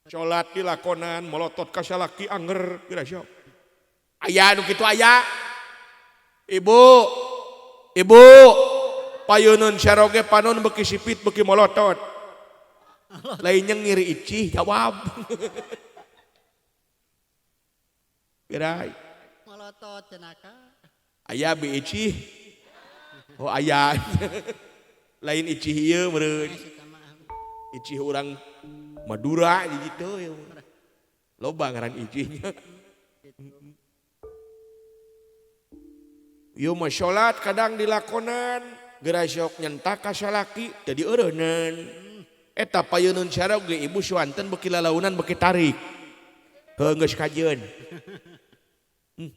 Salat dilakonan molotot ka salaki anger geura sok. Aya nu kitu aya. Ibu. Ibu. Payeuneun saroge panon beuki sipit beuki molotot. Lain nyengir icih jawab. Geura. Molotot cenah ka. Aya bi icih. Oh aya. Lain icih ieu meureun. Icih urang Madura di gitu ya. Loba ngaran icihnya. Ieu mah salat kadang dilakonan geura sok nyentak ka salaki teu dieureuneunan. Eta payeuneun saroge ibu suanten beuki lalaunan beuki tarik. Heuh geus kajeun.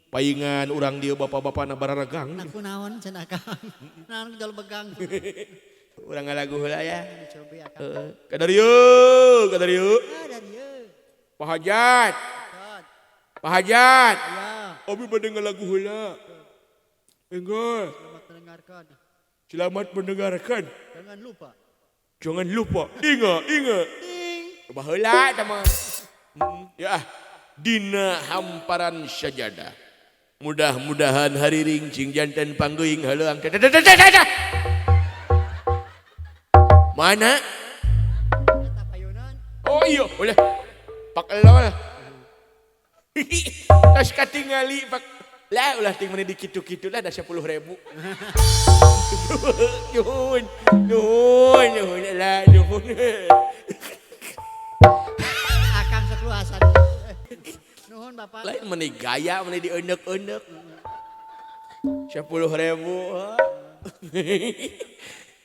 Paingan urang dieu bapak-bapana bararegang. Nah kunaon cenah Kang. Naon jual begang. Urang ngalagu heula ya. Heeh. Kadarieu, kadarieu. Pak Hajat. Pak Hajat. Abi bade ngalagu heula. Enggal. Selamat mendengarkan. Selamat mendengarkan. Jangan lupa. Jangan lupa. Inga, inga. Baheula eta mah. Ya, dina hamparan sajadah. Mudah-mudahan hariring cing janten pangguing heuleung. Mana? Oh iya, boleh. Pak elol. Tas katingali pak. Lah ulah ting meni dikitu-kitu lah da 10.000. Nuhun, nuhun, nuhun lah, nuhun. Akang sekeluasan. Nuhun Bapak. Lain meni gaya meni dieneuk-eneuk. 10.000.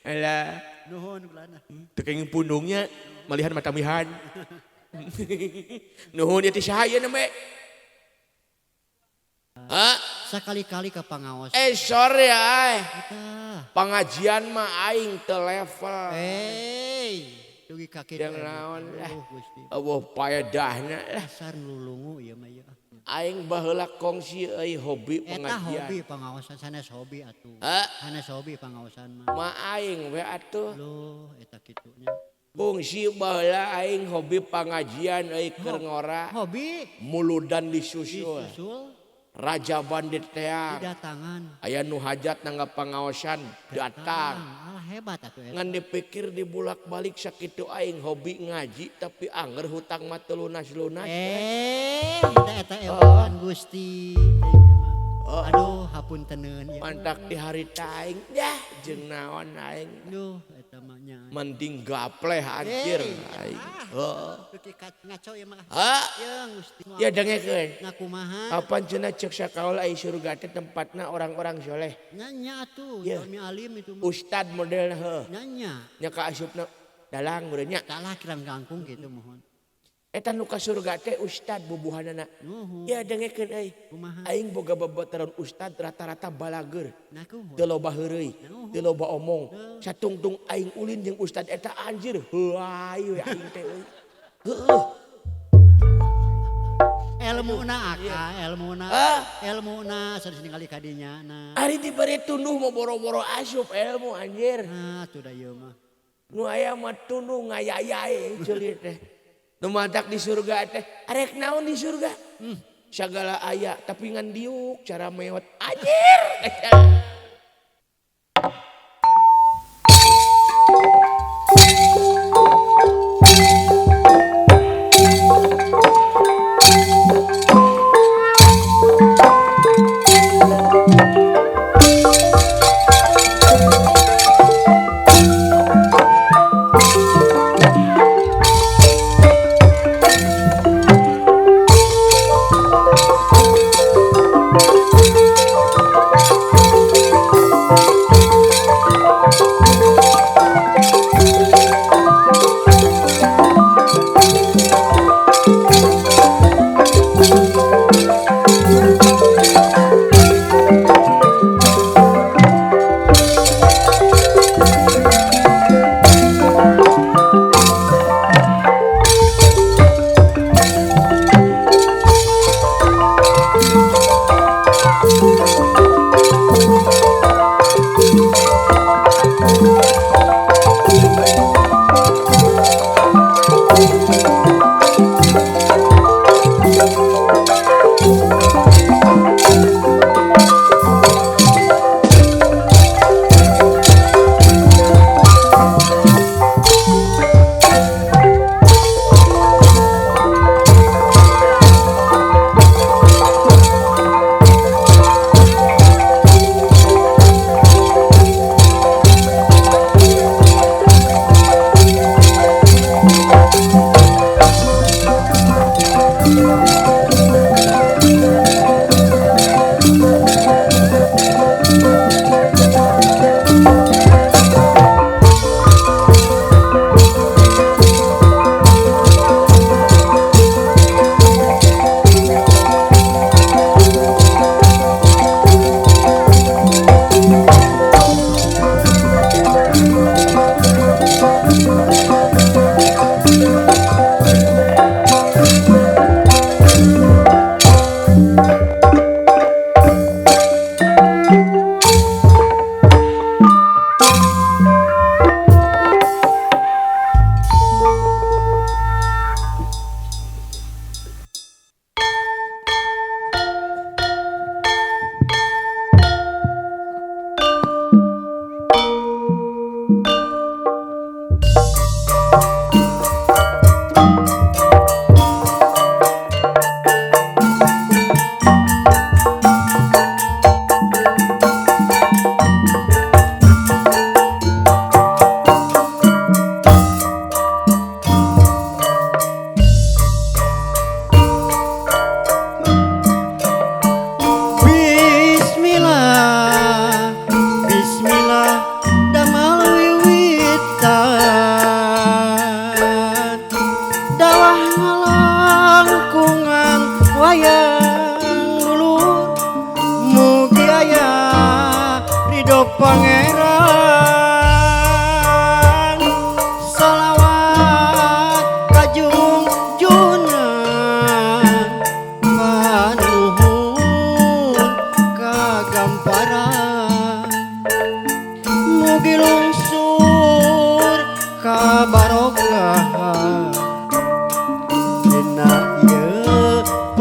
Alah. Nuhun belana. Teu kenging pundungnya malihan matamihan. Nuhun ieu teh saha ieu nembe? Hah? Sakali-kali ka pangaos. Sorry ay. Pengajian mah aing teu level. Dugi ka kitu. Jeung naon lah. Eueuh paedahna lah. Dasar nulungu ieu mah ieu. Aing baheula kongsi euy hobi pengajian. Eta hobi pangaosan sanes hobi atuh. Sanes hobi pangaosan mah. Ma aing we atuh. Loh eta kitu nya. Kongsi baheula aing hobi pengajian euy keur ngora. Hobi muludan disusul. Disusul. Raja bandit teang. Didatangan. Aya nu hajat nanggap pangaosan datang. Alah hebat atuh eta. Ngan dipikir dibulak-balik sakitu aing hobi ngaji tapi anger hutang mah teu lunas-lunas. Eta ewan Gusti. Aduh hapunteneun ieu. Mantak di harita aing dah jeung naon aing. Duh eta mah nya. Mending gapleh anjir aing. Heeh. Ngaco ieu mah. Hah? Jeung Gusti. Ya dengekeun. Nah kumaha? Kapan cenah ceuk sakaol ai surga teh tempatna orang-orang soleh. Nya nya atuh, jalmi alim itu mah. Ustad modelna heuh. Nya nya. Nya ka asupna dalang meureun nya. Kalah kirang kangkung kitu mohon. Eta nu ka surga teh ustad bubuhanana. Ya dengekeun euy. Aing boga babaturan ustad rata-rata balageur. Teu loba heureuy, teu loba omong. Satungtung aing ulin jeung ustad eta anjir heuay we aing teh euy. Heueuh. Elmuna aka, elmuna. Elmuna sanes ningali ka dinya na. Ari dibere tunduh mah boro-boro asup ilmu anjir. Nah, atuh da ieu mah. Nu aya mah tunduh ngayayae ceuli teh. Nu matak di surga teh arek naon di surga? Sagala aya tapi ngan diuk cara meot anjir.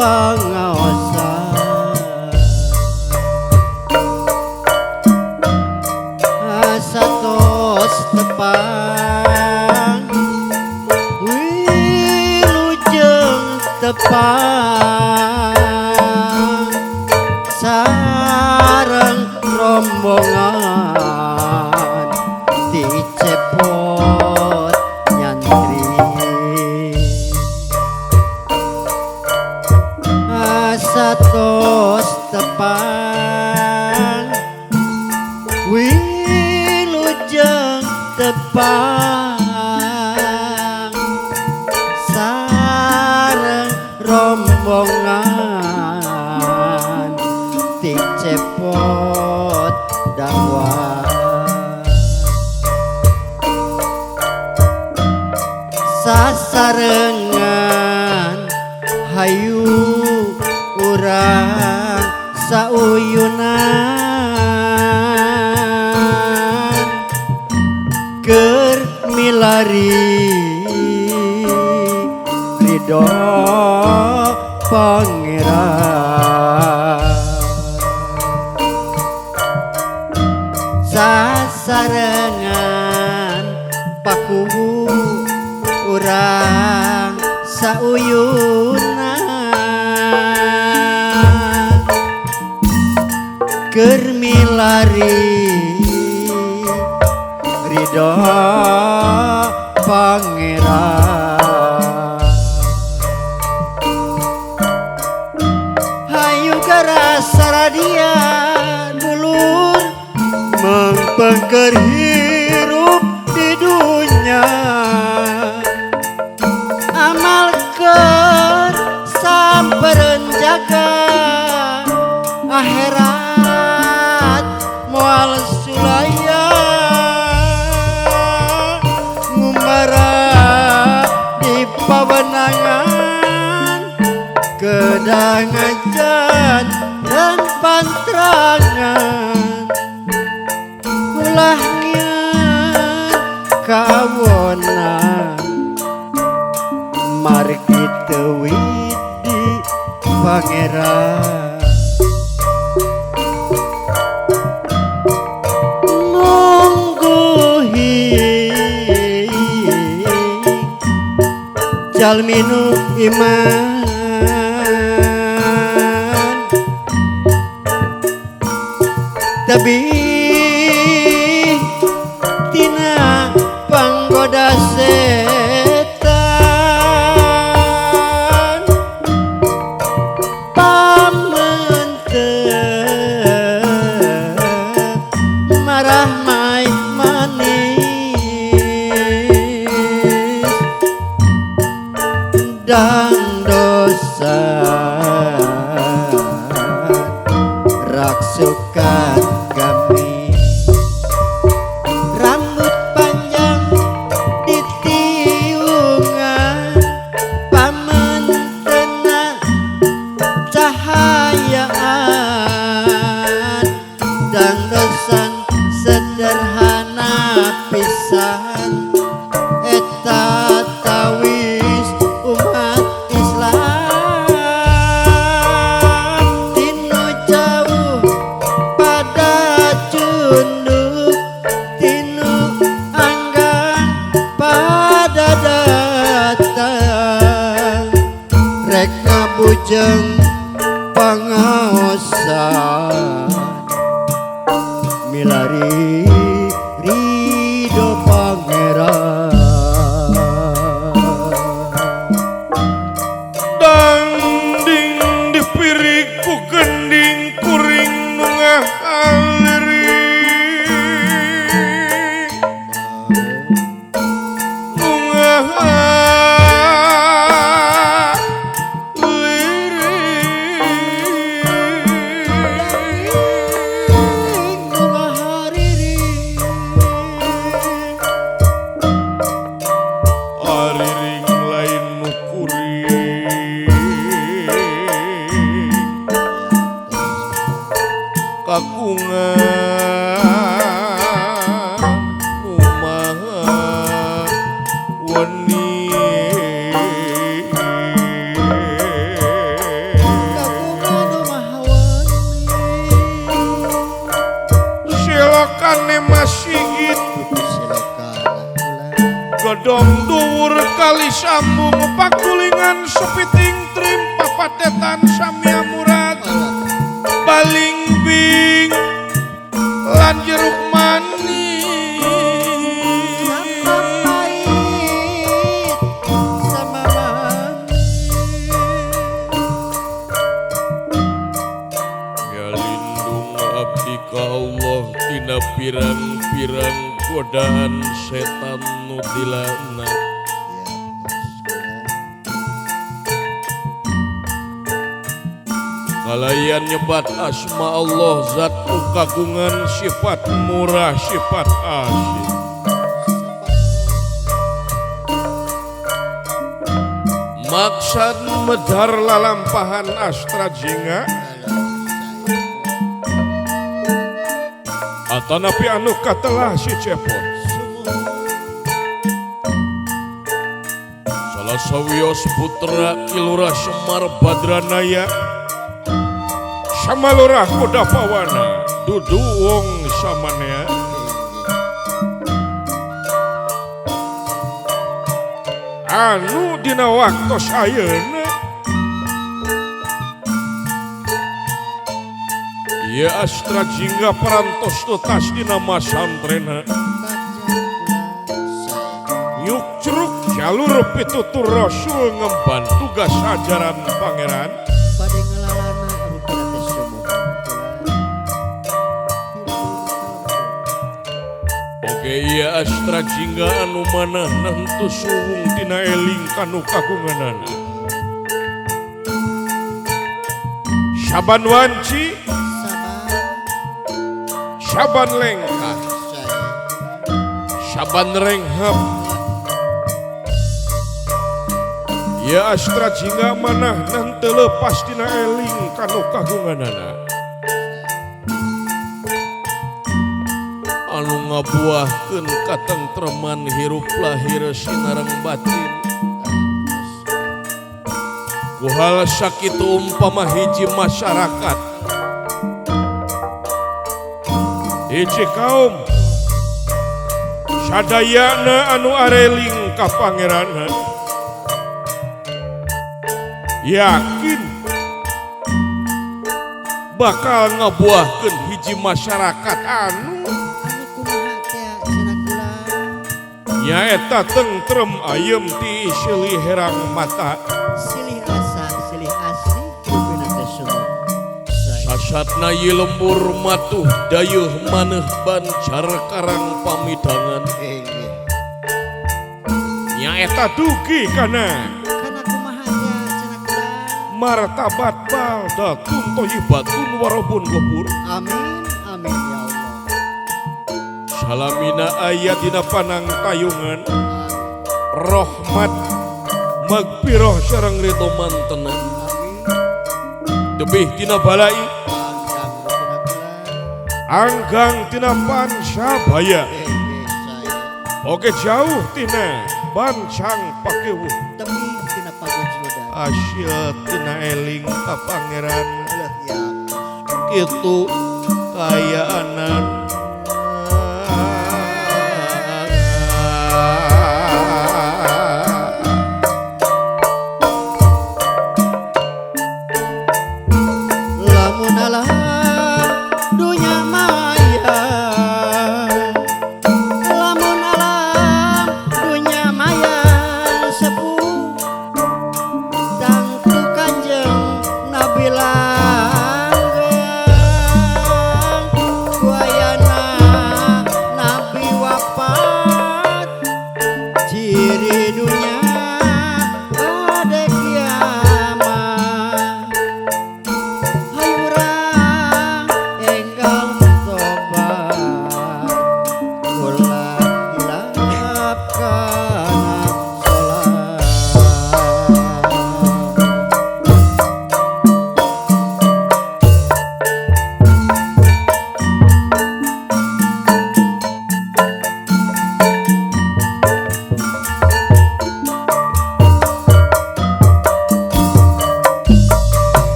Pangaosan satos tepang wilujeng tepang sareng rombongan ti Cepot nyantri satos tepang wilujeng tepang sareng rombongan ti Cepot dakwah sasarengan hayu urang sauyunan keur milari ridho Pangeran sasarengan pakuwu urang sauyunan keur milari ridho Pangeran hayu gara saradia dulur mengpengker hirup di dunya amal keur sampeureun jaga akhirat moal sulaya ngumbara di pawenangan kedangajan dan pantrangan ulahnya kawonan margi teu widi Pangeran nungguhi jalmi nu iman tebih tina panggoda setan pamente marah mai manis dan dosa raksukan kami rambut panjang ditiungan pamentena cahayaan dan dosan sederhana pisan eta tawis umat Islam tinu jauh pada cunduk tinu anggang pada datang rek ngabujeng pangaosan milari ridho Pangeran danding dipirik ku gending kuring nu ngahaliring nu ngahaliring kali sambung pakulingan sepiting trim papatetan samia murad balingbing lan jeruk manis sama pahit sama manis. Ya lindung abdi ka Allah tina pirang-pirang godaan setan nu dilaknat. Kalayan nyebat asma Allah zat kagungan sifat murah sifat asih. Maksad medhar lalampahan astra jingga atanapi anu katelah si cepot. Salah sawios putra Ki Lurah Semar Badranaya sama lurah kuda pawana dudu wong samanea anu dina waktos ayeuna ieu astra jingga parantos tutas dina masantrena nyukcruk jalur pitutur rasul ngemban tugas ajaran pangeran. Oke iya astra jingga anu manah nentu suwung tina eling kanu kagunganana. Saban wanci, saban lengkah, saban renghap. Ya astra jingga manah nentu lepas tina eling kanu kagunganana. Anu ngabuahkeun katentreman hirup lahir sinareng batin. Ku hal sakitu umpama hiji masyarakat, hiji kaum sadayana anu areling ka pangeranna yakin bakal ngabuahkeun hiji masyarakat anu nyaeta tentrem ayem ti silih herang mata silih asah silih asih rupina teh sumur. Sasatna ieu lembur matuh dayeuh maneuh bancar karang pamidangan nyaeta dugi kana kana kumaha nya cenah kula martabat baldatun thayyibatun warabun ghafur. Amin amin ya Allah. Salamina aya dina panangtayungan rahmat magfirah sareng ridho mantena tebih tina balai anggang tina pancabaya oke jauh tina bancang pakewuh tebih tina pagojlodan asil tina eling ka pangeran kitu kayaanan. Bilang, gua yang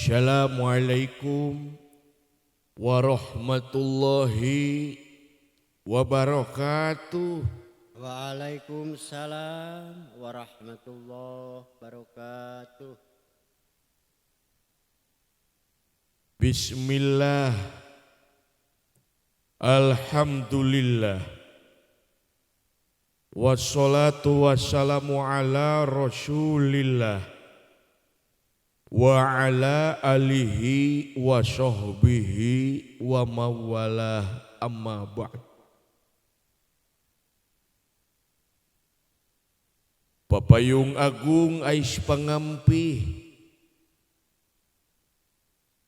Assalamualaikum warahmatullahi wabarakatuh. Waalaikumsalam warahmatullahi wabarakatuh. Bismillah. Alhamdulillah. Wassalatu wassalamu ala Rasulillah wa ala alihi wa sahbihi wa mawalah, amma ba'd. Papayung Agung Ais Pangampih,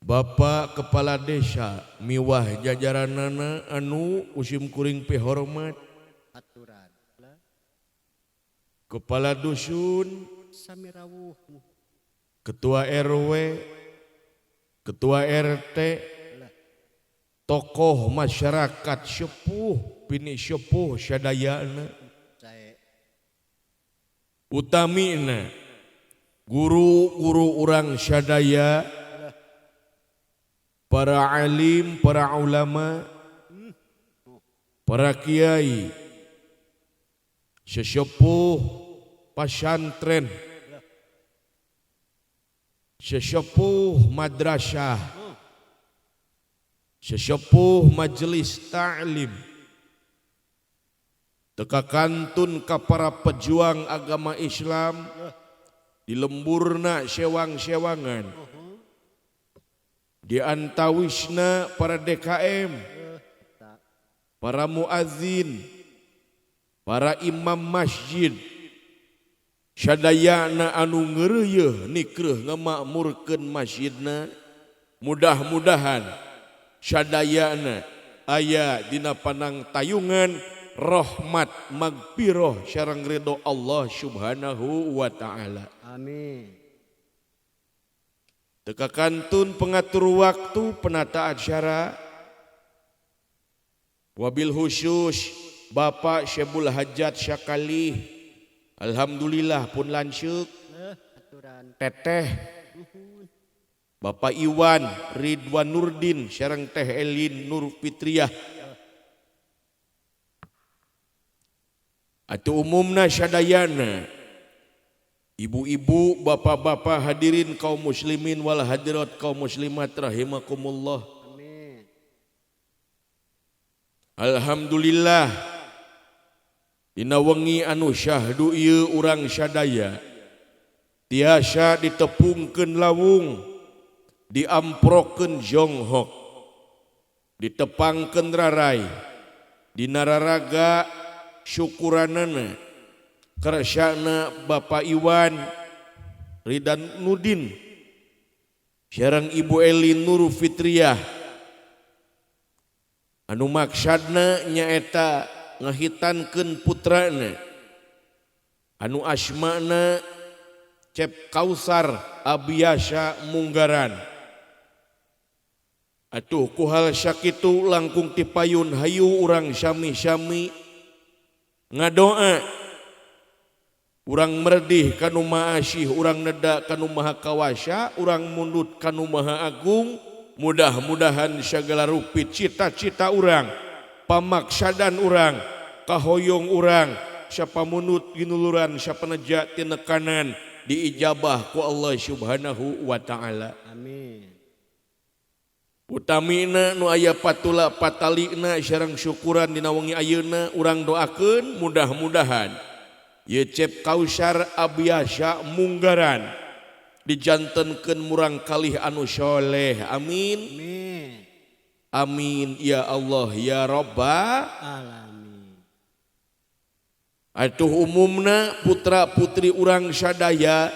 Bapak Kepala Desa miwah jajaranana anu usim kuring pihormat, aturan Kepala Dusun, samirawuh, Ketua RW, Ketua RT, tokoh masyarakat sepuh, pini sepuh sadayana, utamina guru-guru urang sadaya, para alim, para ulama, para kiai, sesepuh pesantren, sesepuh madrasah, sesepuh majelis ta'lim, teka kantun ka para pejuang agama Islam di lemburna sewang-sewangan, di antawisna para DKM, para muazin, para imam masjid, sadayana anu ngeureuyeun nikreuh ngamakmurkeun masjidna, mudah-mudahan sadayana aya dina panang tayungan rahmat magfirah sareng ridho Allah Subhanahu wa taala. Amin. Teka kantun pengatur waktu penata acara, wabil khusus Bapak Syebul Hajat Syakali, alhamdulillah pun lanceuk, teteh Bapak Iwan Ridwan Nurdin sareng Teh Elin Nur Fitriah. Atuh umumna sadayana ibu-ibu, bapak-bapak, hadirin kaum muslimin wal hadirat kaum muslimat rahimakumullah. Amin. Alhamdulillah dina wengi anu syahdu ieu urang sadaya tiasa ditepungkeun lawung, diamprokeun jonghok, ditepangkeun rarai dina raraga syukuranana kersana Bapak Iwan Ridan Nudin sareng Ibu Eli Nur Fitriah anu maksadna nyaeta ngahitankeun putrana anu asmana Cep Kausar Abiasa Munggaran. Atuh ku hal sakitu langkung tipayun hayu urang sami-sami ngadoa, urang merdih kanu maha asih, urang neda kanu maha kawasa, urang mundut kanu maha agung. Mudah-mudahan segala rupi cita-cita urang, pamaksadan urang, kahoyong urang, sapamunut ginuluran, sapaneja tinekanan diijabah ku Allah Subhanahu wa taala. Amin. Utamina nu aya patula patalina sareng syukuran dina wengi ayeuna urang doakeun mudah-mudahan ye Cep Kausar Abiasa Munggaran dijantenkeun murang kalih anu soleh. Amin. Amin. Amin ya Allah ya Rabbal alamin. Atuh umumna putra putri urang sadaya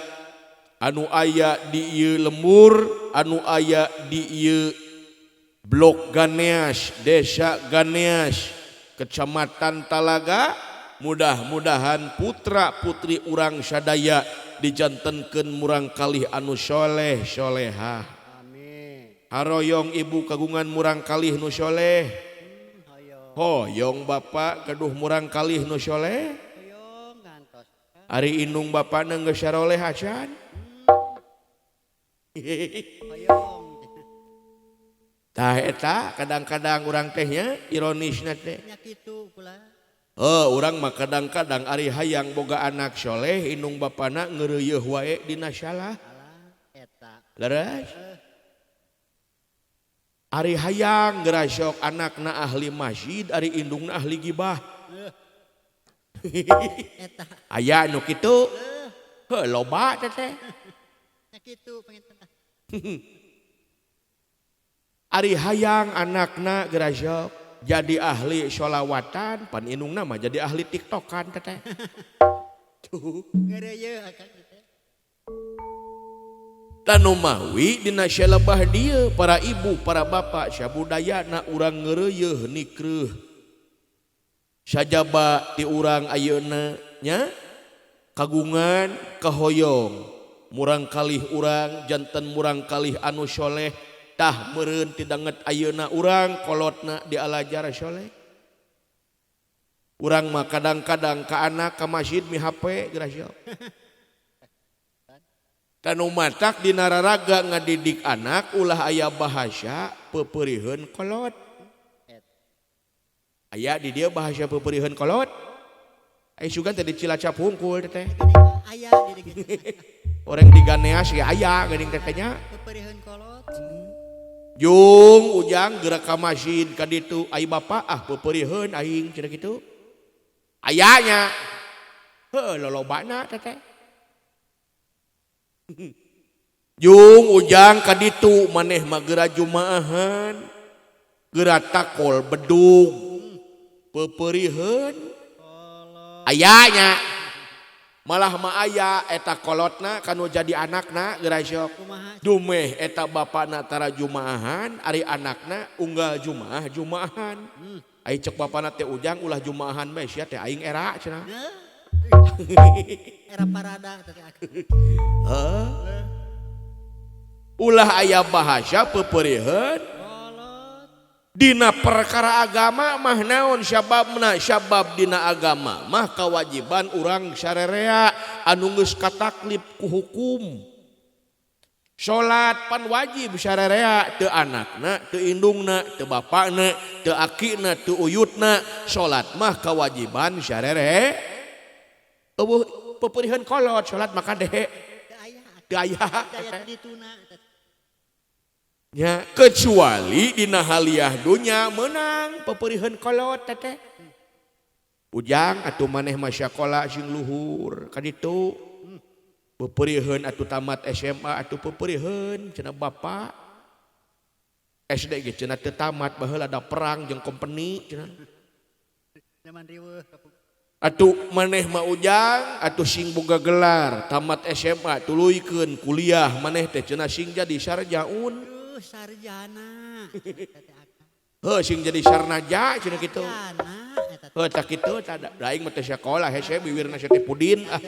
anu aya di ieu lembur, anu aya di ieu Blok Ganeas, Desa Ganeas, Kecamatan Talaga, mudah-mudahan putra putri urang sadaya dijantenkeun murang kalih anu soleh solehah. Amin. Haroyong ibu kagungan murang kalih nu soleh, hoyong bapak gaduh murang kalih nu soleh, ari indung bapak geus saroleh acan. Hoyong. Tah eta kadang-kadang urang teh nya ironisna teh. Nya kitu kula. Heuh, urang mah kadang-kadang ari hayang boga anak soleh indung bapana ngeureuyeuh wae dina salah. Alah eta. Leres? Ari hayang gerasok anakna ahli masjid ari indungna ahli gibah. Eta. Aya nu kitu. Heuh, loba teh teh. Nya kitu panginten. Ari hayang anakna gerasok jadi ahli sholawatan pan indungna mah jadi ahli tiktokan teh teh. Tuh. Ngeureuyeuh akang teh. Tanu mawi dina selebah dieu para ibu para bapak sabudayana urang ngeureuyeuh nikreuh. Sajaba ti urang ayeuna nya kagungan kahoyong murang kalih urang janten murang kalih anu soleh tah meureun ti danget ayeuna urang kolotna dialajar soleh. Urang mah kadang-kadang ka anak ka masjid mi HP gerasio. Tanu matak dina raraga ngadidik anak ulah aya bahasa pepeuriheun kolot. Aya di dieu bahasa pepeuriheun kolot. Ai sugan teh di Cilacap hungkul teh. Aya di dieu. Orang di Ganeas ge aya geuning teh teh nya. Pepeuriheun kolot. Jung ujang gerak ka masjid ka ditu ai bapa ah pepeuriheun aing cenah kitu. Aya nya. Heuh lolobana teh teh. Jung ujang ka ditu maneh mah geura jumaahan. Geura takol bedug. Pepeuriheun. Aya nya. Malah mah aya eta kolotna kanu jadi anakna geura sok. Dumeh eta bapana tara jumaahan ari anakna unggal jumaah jumaahan. Ai cek bapana teh ujang ulah jumaahan bae sia teh aing era cenah. Era parada teh. Heuh. Ulah aya bahasa pepeuriheun. Dina perkara agama mah naon sababna? Sabab dina agama mah kewajiban urang sarerea anu geus kataklif ku hukum. Salat pan wajib sarerea teu anakna, teu indungna, teu bapakna, teu akina, teu uyutna. Salat mah kewajiban sarere. Eueuh pepeuriheun kolot salat mah kade. Teu aya. Ya, kecuali dina haliah dunya menang pepeuriheun kolot teteh. Ujang atuh maneh mah sakola sing luhur ka ditu. Pepeuriheun atuh tamat SMA atuh pepeuriheun cenah bapa. SD ge cenah teu tamat baheula ada perang jeung company cenah. Zaman riweuh. Atuh maneh mah ujang atuh sing boga gelar tamat SMA tuluykeun kuliah maneh teh cenah sing jadi sarjaun. Sarjana. Heuh sing jadi sarnaja cenah kitu. Heuh tah kitu tah da aing mah teh sakola hese biwirna teh pudin ah.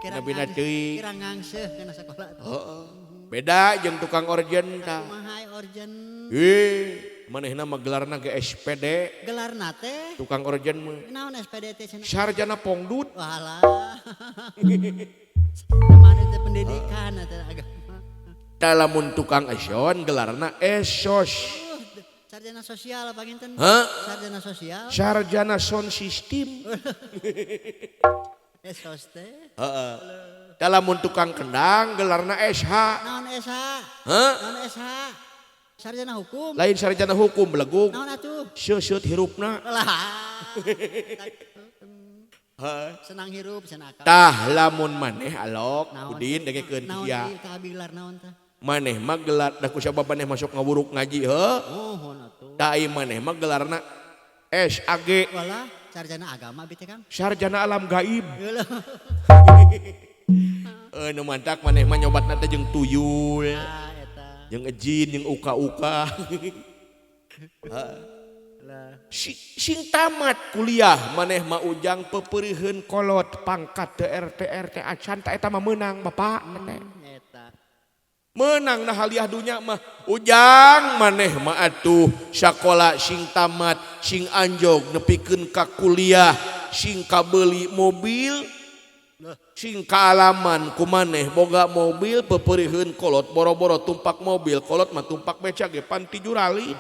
Nabina teuing. Kira ngangseuh kana sakola. Heeh. Beda jeung tukang orjen tah. Kumaha orjen? Heuh, manehna mah gelarna ge SPD. Gelarna teh? Tukang orjen mah. Naon SPD teh cenah? Sarjana pongdut. Walah. Mana teh pendidikan teh agama. Lamun tukang eson gelarna esos. Sarjana sosial panginten. Hah? Sarjana sosial. Sarjana sound system. Esos teh. Heeh. Lamun tukang kendang gelarna SH. Naon SH? Hah? Naon SH? Sarjana hukum. Lain sarjana hukum belegug. Naon atuh? Seuseut hirupna. Lah. Senang hirup senang akal. Tah lamun maneh alok udin dengekeun kieu. Naon naon tah? Maneh mah gelar da ku sabab maneh masuk ngawuruk ngaji heuh. Mohon atuh. Da ai maneh mah gelarna SAG. Walah, sarjana agama bi teh Kang. Sarjana alam gaib. Nu mantak maneh mah nyobatna teh jeung tuyul. Ah eta. Jeung ejin jeung uka-uka. Sing tamat kuliah maneh mah ujang pepeuriheun kolot pangkat teu RT RT acan ta eta mah meunang bapak teh. Menang nah haliah dunya mah ujang maneh mah atuh sakola sing tamat sing anjog nepikeun ka kuliah sing kabeuli mobil Sing kaalaman kumaneh boga mobil peperiheun kolot boro-boro tumpak mobil kolot mah tumpak becak ge pan tijurali.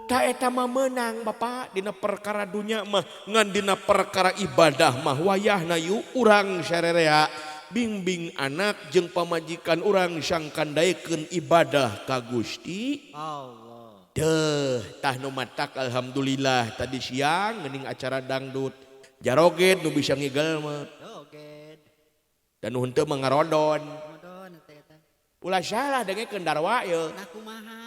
Ta eta mah meunang Bapak dina perkara dunya mah ngan dina perkara ibadah mah wayahna yu urang sarerea bingbing anak jeung pamajikan urang sangkan daekeun ibadah ka Gusti Allah. Deuh tah nu matak alhamdulillah tadi siang geuning acara dangdut jaroget nu bisa ngigel mah. Joget. Dan nu henteu mah ngarodon. Ulah salah dengekeun darwa ye. Nah kumaha?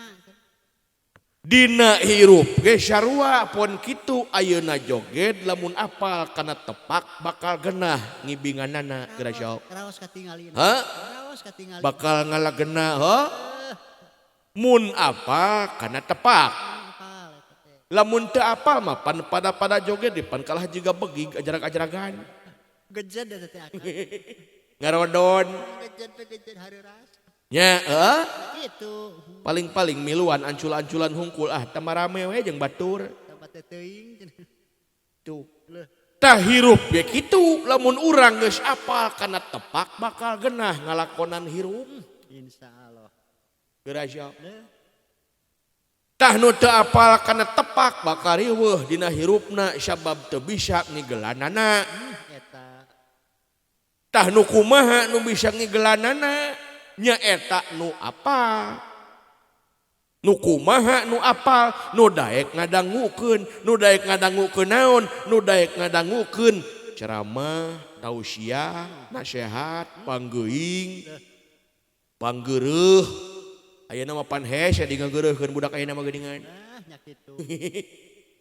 Dina hirup ge sarua pon kitu ayeuna joget lamun apal kana tepak bakal genah ngibinganana geura sok. Raos katingalina. Hah? Raos katingalina. Bakal ngalagenah heuh. Mun apal kana tepak. Lamun teu apal mah pan pada-pada joget di pan kalah juga begig ajarak-ajaragan. Gejed eta teh akang. Ngarodon. Gejed teh gejed hareuras. Nya heuh. Kitu. Paling-paling miluan ancul-anculan hungkul ah tamarame we jeung batur. Tambah teh teuing. Tuh. Tah hirup ge kitu lamun urang geus apal kana tepak bakal genah ngalakonan hirup. Insyaallah. Geura sok. Tah nu teu apal kana tepak bakal riweuh dina hirupna sabab teu bisa ngigelanana. Eta. Tah nu kumaha nu bisa ngigelanana nya eta nu apal. Nu kumaha nu apal nu daek ngadangukeun, nu daek ngadangukeun naon, nu daek ngadangukeun ceramah, tausiah, nasihat, panggeuing, panggeureuh. Ayeuna mah pan hese di ngageureuhkeun budak ayeuna mah geuningan. Nah, nya kitu.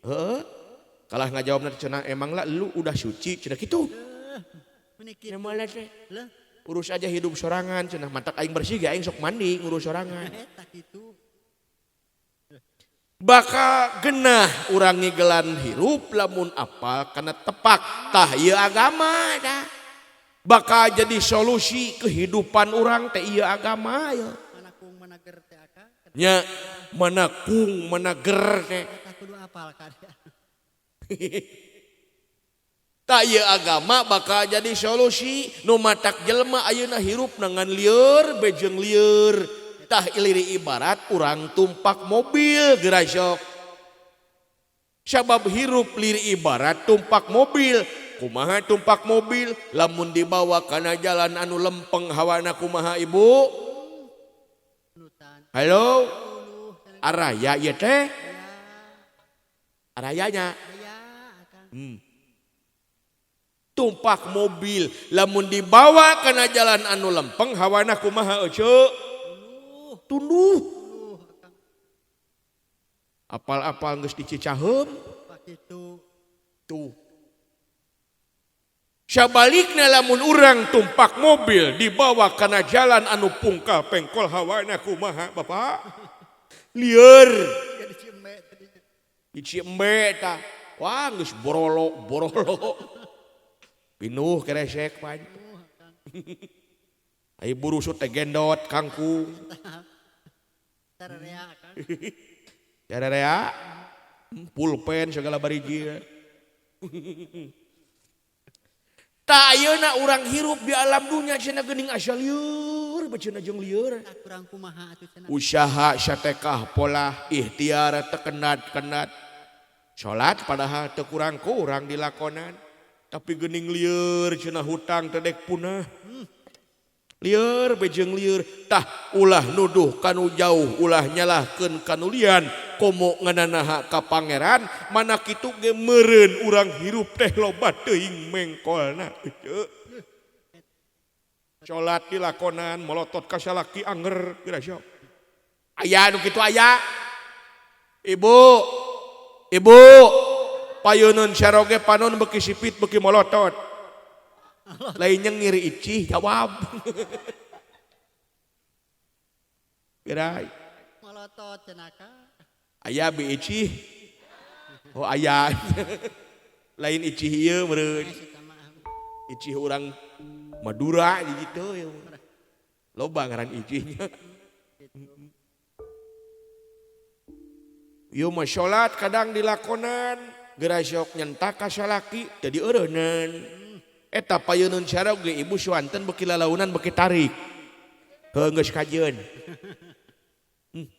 Heeh. Kalah ngajawabna cenah emang lah lu udah suci cenah kitu. Meni kitu. Nya teh. Urus aja hidup sorangan cenah matak aing bersih ge aing sok mandi ngurus sorangan. Eta kitu. Bakal genah urang ngigelan hirup lamun apal kana tepak tah ieu agama dah. Bakal jadi solusi kehidupan urang teh ieu agama ieu. Nya mana kung mana ger teh. Kudu apal ka. Tah ieu agama bakal jadi solusi nu matak jelema ayeuna hirup ngan lieur bejeng lieur. Tah iliri ibarat urang tumpak mobil geura sok. Sabab hirup liri ibarat tumpak mobil. Kumaha tumpak mobil lamun dibawa kana jalan anu lempeng hawana kumaha ibu? Halo, araya ieu teh? Arayanya. Tumpak mobil lamun dibawa kana jalan anu lempeng hawana kumaha ece? Tunduh. Apal-apal geus dicicaheum. Tuh. Sabalikna lamun urang tumpak mobil dibawa kana jalan anu pungkal pengkol hawana kumaha Bapak? Lieur. Diciembe tah. Wah geus borolo borolo. Pinuh keresek pan. Ai burusut teh gendot kangkung. Tararea kan. Tararea. Pulpen segala bariji. Ta ayeuna urang hirup di alam dunya cenah geuning asa lieur bae cenah jeung lieur. Kurang kumaha atuh cenah. Usaha satekah polah ikhtiar tekenat-kenat. Salat padahal teu kurang-kurang dilakonan. Tapi geuning lieur cenah hutang teu dek punah. Lieur bejeng lieur tah ulah nuduh kanu jauh ulah nyalahkeun kanu lian komo ngananaha ka pangeran mana kitu ge meureun urang hirup teh loba teuing mengkolna ece. Salat dilakonan molotot ka salaki anger geura sok. Aya nu kitu aya. Ibu ibu payeuneun saroge panon beuki sipit beuki molotot. Lainnya ngiri icih jawab. Gerai. Molotot cenaka. Aya bi icih. Oh aya. Lain icih ieu meureun. Icih urang Madura di ditu ya. Loba ngaran icihnya. Ieu mah salat kadang dilakonan Geura sok nyentak ka salaki teu dieureuneunan. Eta payeuneun saroge ibu suanten beuki lalaunan beuki tarik. Heuh geus kajeun.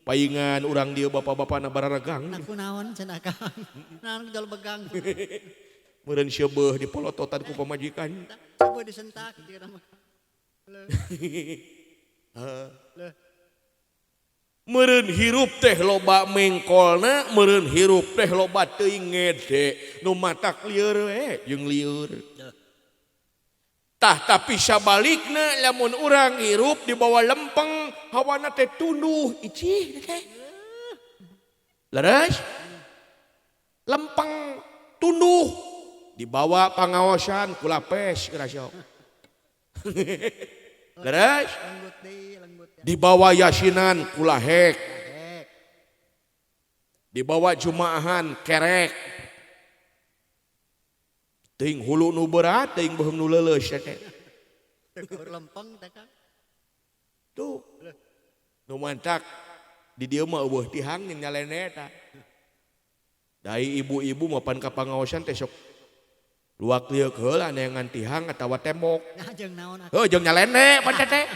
Paingan urang dieu bapak-bapakna bararegang. Nah kunaon cenah Kang. Naon jol begang. Meureun seubeuh dipolototan ku pamajikan. Seubeuh disentak dikira mah. Meureun hirup teh loba mengkolna, meureun hirup teh loba teuing ngede, nu matak lieur we jeung lieur. Tah tapi sabalikna lamun urang hirup di bawah lempeng, hawana teh tunduh icih teh. Leres? Lempeng tunduh dibawa pangaosan ku lapes geura sok. Leres? Dibawa yasinan kulahek, dibawa jumaahan kerek, teuing hulu nu berat, teuing beuheung nu leuleus teh. Lempeng teh Kang. Tuh. Nu mantak di dieu mah eueuh tihang jeung nyalene eta. Dai ibu-ibu mapan ka pangaosan teh sok luak lieuk heula neangan tihang atawa tembok. Nah jeung naon atuh? Heuh jeung nyalene pan teh.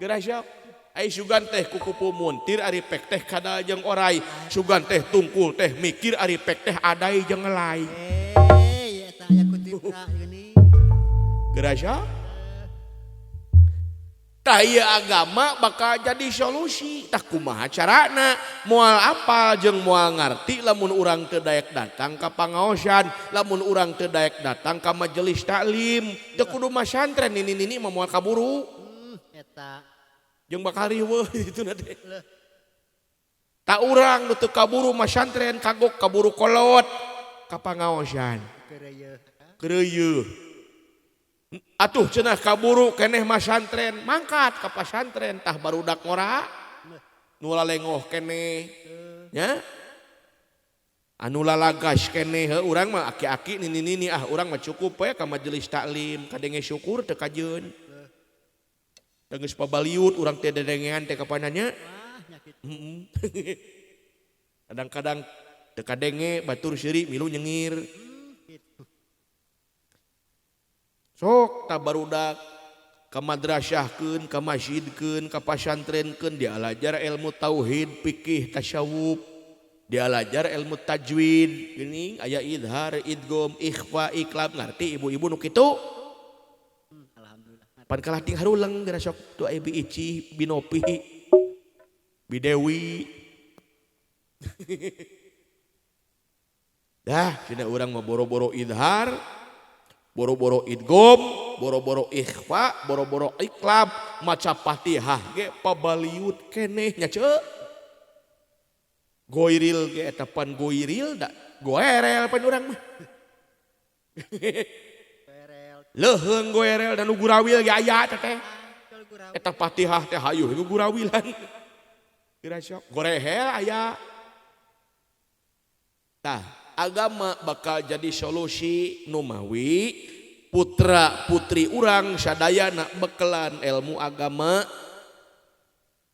Geura sok. Ai sugan teh kukupu muntir ari pek teh kadal jeung orai. Sugan teh tungkul teh mikir ari pek teh adai jeung ngelai. Eh eta aya kutipra geuning. Geura sok. Tah ieu agama bakal jadi solusi. Tah kumaha carana? Moal apal jeung moal ngarti lamun urang teu daek datang ka pangaosan, lamun urang teu daek datang ka majelis taklim. Teu kudu masantren nini-nini mah moal kaburu. Eta. Jeung bakal riweuh itu na teh. Tak urang nu teu kaburu masantren kagok kaburu kolot ka pangaosan. Keureuyeung. Atuh cenah kaburu keneh masantren mangkat ka pasantren tah barudak ngora nu lalengoh keneh nya anu lalagas keneh heuh urang mah aki-aki nini-nini ah urang mah cukup we ka majelis taklim kadenge syukur teu kajeun. Teu geus pabaliut urang teh dedengean teh kapananya. Kadang-kadang teu kadenge batur seuri milu nyengir. Sok tah barudak ka madrasahkeun, ka masjidkeun, ka pasantrenkeun dialajar ilmu tauhid, fikih, tasawuf, dialajar ilmu tajwid, geuning aya idhar, idgham, ikhfa, iqlab, ngarti ibu-ibu nu kitu. Alhamdulillah. Pan kalah ting haruleng geura sok tu aya bi Ici, bi Nopi, bi Dewi. Dah cenah urang mah boro-boro idhar, boro-boro idgham, boro-boro ikhfa, boro-boro iqlab, maca Fatihah ge pabaliut keneh nya ceu. Goiril ge eta pan goiril da goerel pan urang mah. Leuheung goerel dan nu gurawil ge aya teh teh. Eta Fatihah teh hayuh nu gurawilan. Kira sok gorehel aya. Tah agama bakal jadi solusi numawi putra putri urang sadayana bekelan ilmu agama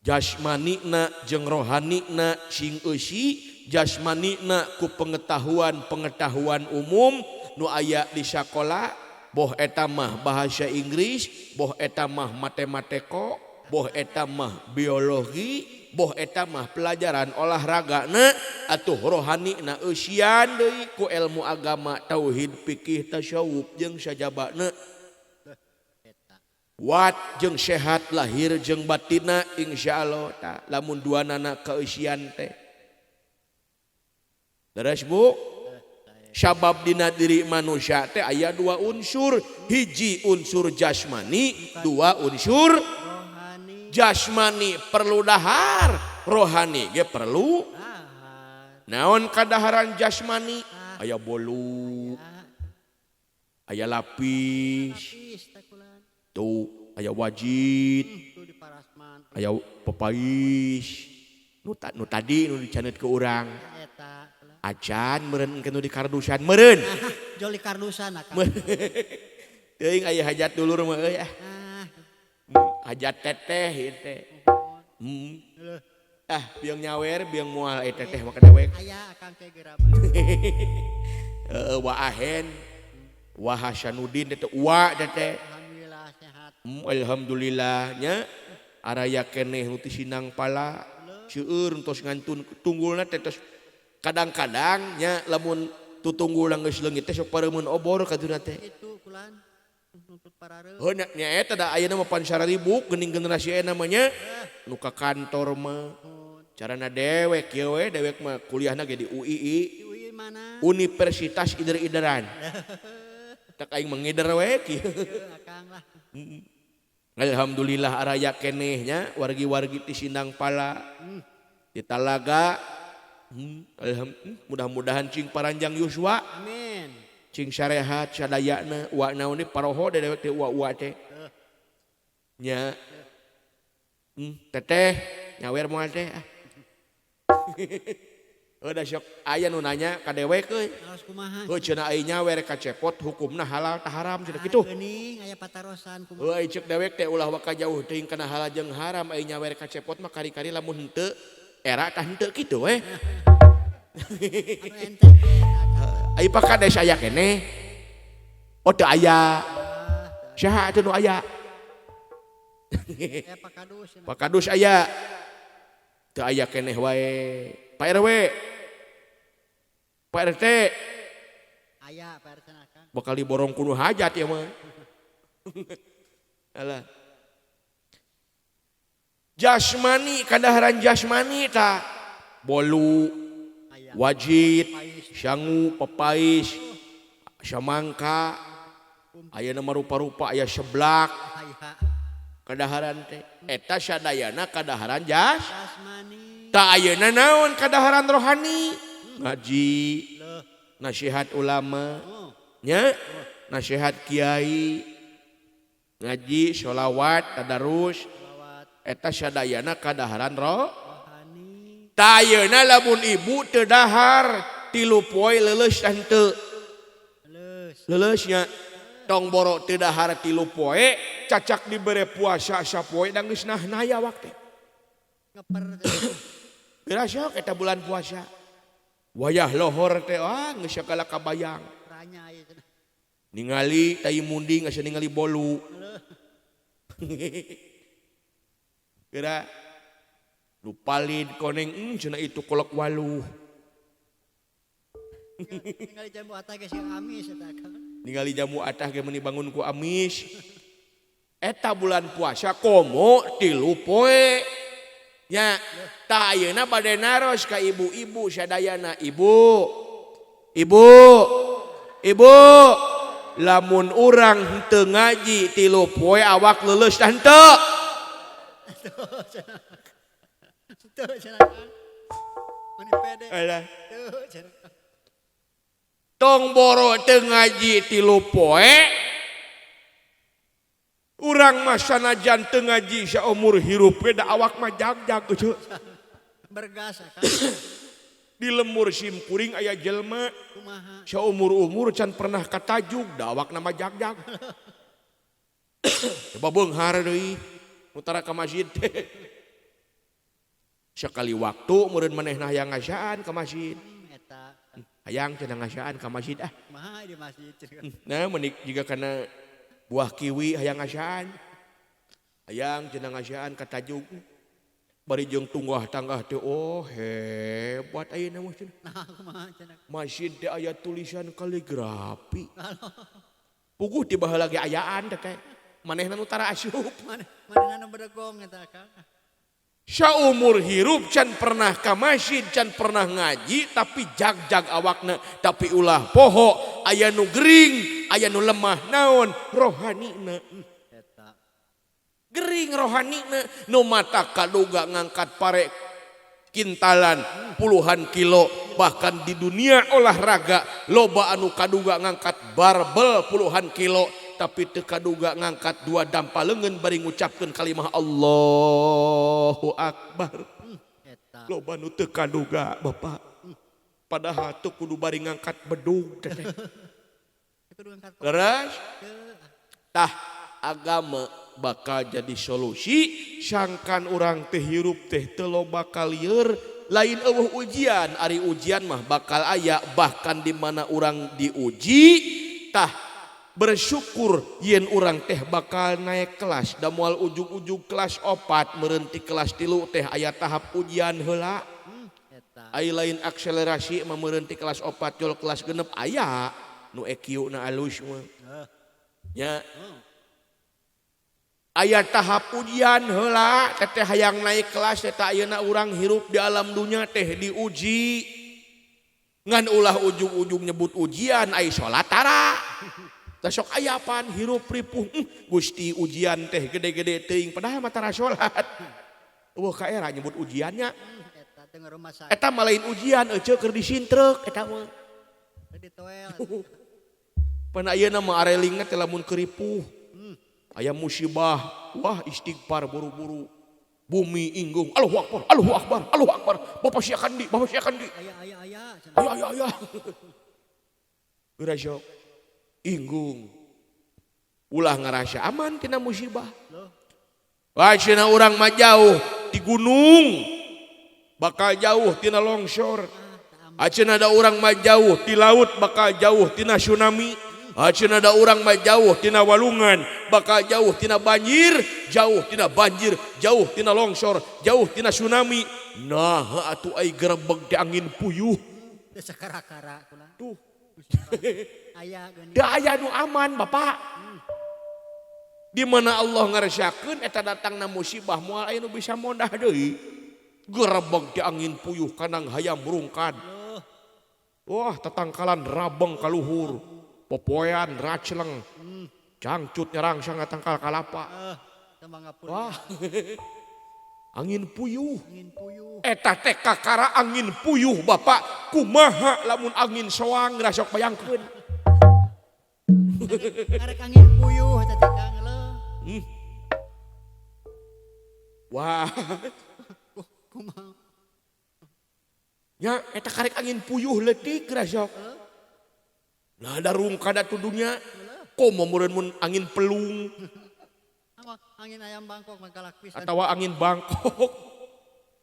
jasmanina jeung rohanina sing eusi jasmanina ku pengetahuan-pengetahuan umum nu aya di sakola boh eta mah bahasa Inggris boh eta mah matemateko boh eta mah biologi boh eta mah pelajaran olahragana atuh rohanina eusian deui ku ilmu agama tauhid fikih tasawuf jeung sajabana wat jeung sehat lahir jeung batina insyaallah ta lamun duanana kaeusian teh. Leres Bu? Sabab dina diri manusia teh aya dua unsur, hiji unsur jasmani, dua unsur rohani. Jasmani perlu dahar, rohani ge perlu dahar. Naon kadaharan jasmani? Aya bolu, aya lapis, tuh aya wajit, aya pepais, nu tadi nu dicanet ke urang. Acan meureun ke nu di kardusan meureun. Jol di kardusan akang. Teuing aya hajat dulur mah euy ah. Hajat teteh ieu teh. Ah, biang nyawer, biang moal eta teteh mah kadewek. Aya akang teh geura. Heeh wa ahen. Wa Hasanuddin teh wa teh. Alhamdulillah sehat. Alhamdulillah nya araya keneh nu ti Sindang Pala. Seueur tos ngantun tunggulna teh tos kadang-kadang nya lamun tutunggul geus leungit teh sok pareumeun obor kaduna teh. Kitu kulan nuntut parareuh. Heuh nya eta da ayeuna mah pan sararibuk geuning generasi ayeuna mah nya nu ka kantor mah. Carana dewek kieu we dewek mah kuliahna ge di UII. Di UI mana? Universitas Ider-Ideran. Tak aing mengider we kieu. Akang lah. Alhamdulillah araya keneh nya wargi-wargi ti Sindang Pala. Di Talaga. Mudah-mudahan cing paranjang yuswa. Amin. Cing sarehat sadayana wa naon ni paroho dewek teh ua-ua teh. Nya. Teteh nyawer moal teh. Udah sok aya nu nanya ka dewek euy. Harus kumaha? Heuh cenah ai nyawer ka cepot hukumna halal tah haram cenah kitu. Geuning aya patarosan kumaha. Heuh ai ceuk dewek teh ulah waka jauh teuing kana halal jeung haram ai nyawer ka cepot mah kari-kari lamun henteu era tah henteu kitu we. Anu ente ge Ai pakades aya keneh. Oh teu aya. Saha atuh nu aya? Aya Pak Kadus. Pak Kadus aya. Teu aya keneh wae. Pak RW. Pak RT. Aya Pak RT na. Bakal diborong kudu hajat ya mah. Alah. Jasmani kadaharan jasmani ta. Bolu, wajit, sangu, pepais, samangka, ayeuna mah rupa-rupa aya seblak. Kadaharan teh eta sadayana kadaharan jasmani. Ta ayeuna naon kadaharan rohani? Ngaji, nasihat ulama, nya, nasihat kiai, ngaji, sholawat, tadarus, eta sadayana kadaharan rohani. Ta ayeuna lamun ibu teu dahar 3 poe leuleus henteu. Leuleus nya. Tong boro teu dahar 3 poe, cacak dibere puasa sapoe da geus nahnaya awak teh. Ngeper. Geura sok eta bulan puasa. Wayah lohor teh ah geus sagala kabayang. Ningali tai munding asa ningali bolu. Geura nu palid koneng cenah itu kolok waluh. Ningali jamu atah ge sieun amis eta Kang. Ningali jamu atah ge meuni bangun ku amis. Eta bulan puasa komo 3 poe. Nya, tah ayeuna bade naros ka ibu-ibu sadayana, ibu. Ibu. Ibu, lamun urang henteu ngaji 3 poe awak leuleus tah henteu. Teu cenah Kang. Meni pede. Alah. Teu cenah. Tong boro teu ngaji 3 poe. Urang mah sanajan teu ngaji saumur hirup we da awak mah jagjag eueuh. Bergas Kang. Di lemur simkuring aya jelema kumaha saumur-umur can pernah katajug da awakna mah jagjag. Coba beunghar deui nu tara ka masjid teh. Sekali waktu meureun manehna hayang ngasaan ka masjid. Eta. Hayang cenah ngasaan ka masjid ah. Kumaha di masjid cenah. Nah menik jiga kana buah kiwi hayang ngasaan. Hayang cenah ngasaan ka tajug. Bari jeung tunggah tanggah teh oh hebat ayeuna mah cenah. Nah kumaha cenah. Masjid teh aya tulisan kaligrafi. Puguh ti baheula ge ayaan teh teh. Manehna nu tara asup. Manehna nu bedegong eta Kang. Saumur hirup can pernah ka masjid, can pernah ngaji, tapi jag-jag awakna, tapi ulah poho, aya nu gering, aya nu lemah naon rohanina. Eta. Gering rohanina, nu mata kaduga ngangkat pare kintalan puluhan kilo, bahkan di dunia olahraga loba anu kaduga ngangkat barbel puluhan kilo, tapi teu kaduga ngangkat 2 dampa leungeun bari ngucapkeun kalimah Allahu Akbar. Eta. Loba nu teu kaduga Bapak. Padahal teu kudu bari ngangkat bedug teh. Leres? Tah agama bakal jadi solusi sangkan urang teh hirup teh teu loba kalieur Lain eueuh ujian, ari ujian mah bakal aya bahkan di mana urang diuji tah bersyukur yen urang teh bakal naik kelas da moal ujug-ujug kelas 4 meureun ti kelas 3 teh aya tahap ujian heula. Ai lain akselerasi mah meureun ti kelas 4 jol kelas 6 aya nu EQ na alus mah. Nya. Aya tahap ujian heula teteh hayang naik kelas eta ayeuna urang hirup di alam dunya teh diuji. Ngan ulah ujug-ujug nyebut ujian ai salat tara. Tah sok aya pan hirup ripuh Gusti ujian teh gede-gede teuing padahal mah tara salat. Eueuh ka era nyebut ujiannya. Eta mah lain ujian eceu keur disintreuk eta mah. Pan ayeuna mah arelingna teh lamun keur ripuh. Aya musibah, wah istighfar buru-buru. Bumi inggung, Allahu Akbar, Allahu Akbar, Allahu Akbar. Bapak sia kandi, bapak sia kandi. Aya aya aya. Aya aya aya. Geura sok inggung. Ulah ngarasa aman tina musibah. Wah cenah urang mah jauh di gunung. Bakal jauh tina longsor. Acenah da urang mah jauh di laut bakal jauh tina tsunami. Acenah da urang mah jauh tina walungan bakal jauh tina banjir, jauh tina banjir, jauh tina longsor, jauh tina tsunami. Nah atuh ai gerebeg teh angin puyuh. Teu sakara-kara kula. Tuh. Aya geuning. Da aya nu aman Bapak. Di mana Allah ngaresakeun eta datangna musibah moal aya nu bisa mondah deui. Gerebeg teh angin puyuh kanang hayam rungkad. Wah tatangkalan rabeng kaluhur. Popoean racleng. Cangcut nyerangsang tangkal kalapa. Wah. Angin puyuh. Angin puyuh. Eta teh kakara angin puyuh Bapak. Kumaha lamun angin soang rasok bayangkeun. Karek angin puyuh eta teh Kang leuh. Wah. Kumaha? Nya eta karek angin puyuh leutik rasok. Nah ada rungkad atuh dunya. Komo meureun mun angin pelung. Angin ayam Bangkok mah galak pisan. Atawa angin Bangkok.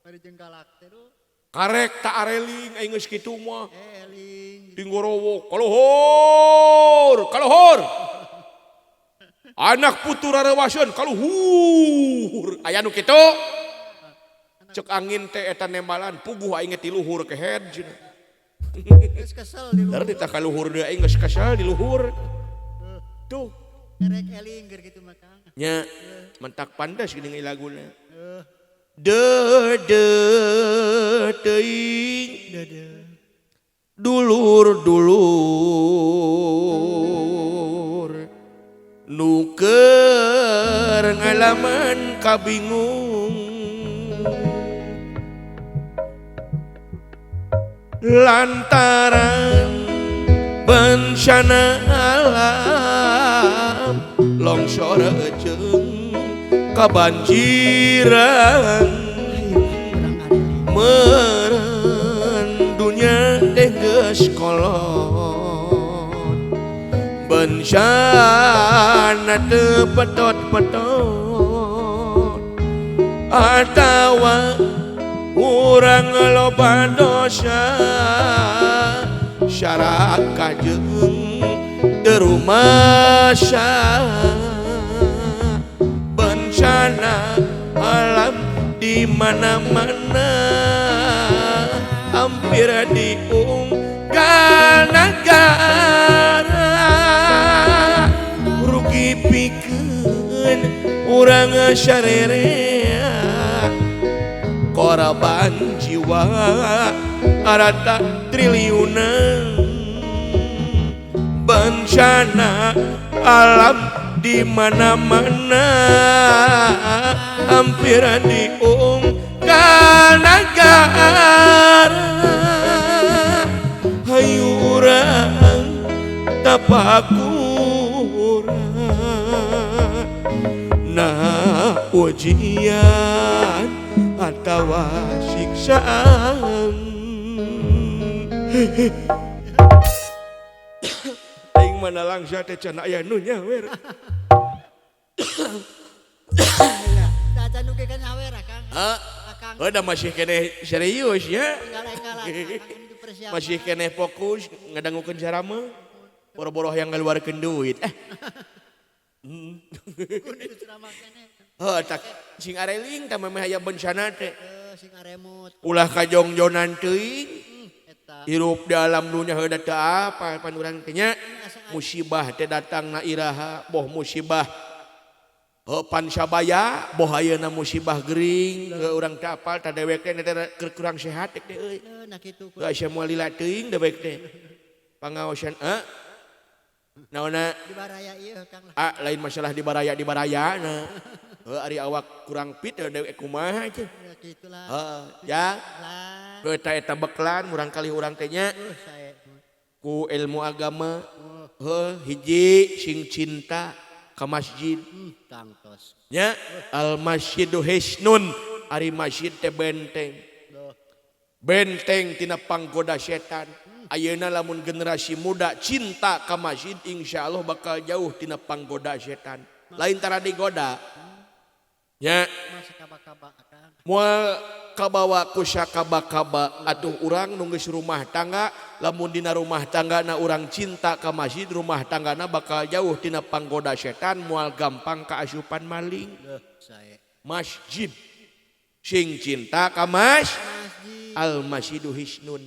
Bari jeung galak teh duh. Karek ta areling aing geus kitu mah. Eling. Tinggorowo kaluhur, kaluhur. Anak putu rareuwaseun kaluhur. Aya nu kitu. Cek angin teh eta nembalan puguh aing ti luhur kehed cenah. Geus kesel di luhur. Dar ditah kaluhur deui aing geus kesel di luhur. Tuh. Karek eling keur kitu mah Kang. Nya mentak pantes geuning laguna. Dede teuing dede dulur-dulur nu keur ngalaman kabingung lantaran bencana alam longsor jeung kabanjiran meureun dunya teh geus kolot bencana teu petot-petot atawa urang loba dosa syaraka jeung teu rumasa bencana alam di mana-mana hampir diunggal nagara rugi pikeun urang sarerea korban jiwa arata triliunan bencana alam di mana-mana hampir diunggal nagara hayu urang tapakura nah ujian atawa siksaan. Aing mana langsa teh can aya nu nyawer. Cacan nu ge kan nyawer Kang. Heeh. Akang. Heuh da masih keneh serius ya. Enggal-enggalan. Masih keneh fokus ngadangukeun ceramah. Boro-boro yang ngaluarkeun duit. Heuh tak sing areling tah memeh aya bencana teh. Sing aremut. Ulah kajongjonan teuing. Hirup di alam dunya heuh da teu apa pan urang teh nya. Musibah teh datang na iraha boh musibah heuh pansabaya boh ayeuna musibah gering heuh urang teu apal tah dewek teh teh kurang sehat teh euy. Nah kitu. Heuh asa moal lila teuing dewek teh. Pangaosan naonna di baraya ieu Kang lah. Ah lain masalah di baraya na. Heuh ari awak kurang fit dewek kumaha teh. Kitu lah. Heeh ya. Heuh eta eta beklan murang kali urang teh nya. Ku ilmu agama heuh hiji sing cinta ka masjid. Tangtos. Nya al masjidu hisnun ari masjid teh benteng. Benteng tina panggoda setan. Ayeuna lamun generasi muda cinta ka masjid insyaallah bakal jauh tina panggoda setan. Lain tara digoda. Nya moal kabawa ku sakaba-kaba atuh urang nu geus rumah tangga lamun dina rumah tanggana urang cinta ka masjid rumah tanggana bakal jauh tina panggoda setan moal gampang kaasupan maling. Masjid sing cinta ka masjid al masjidu hisnun.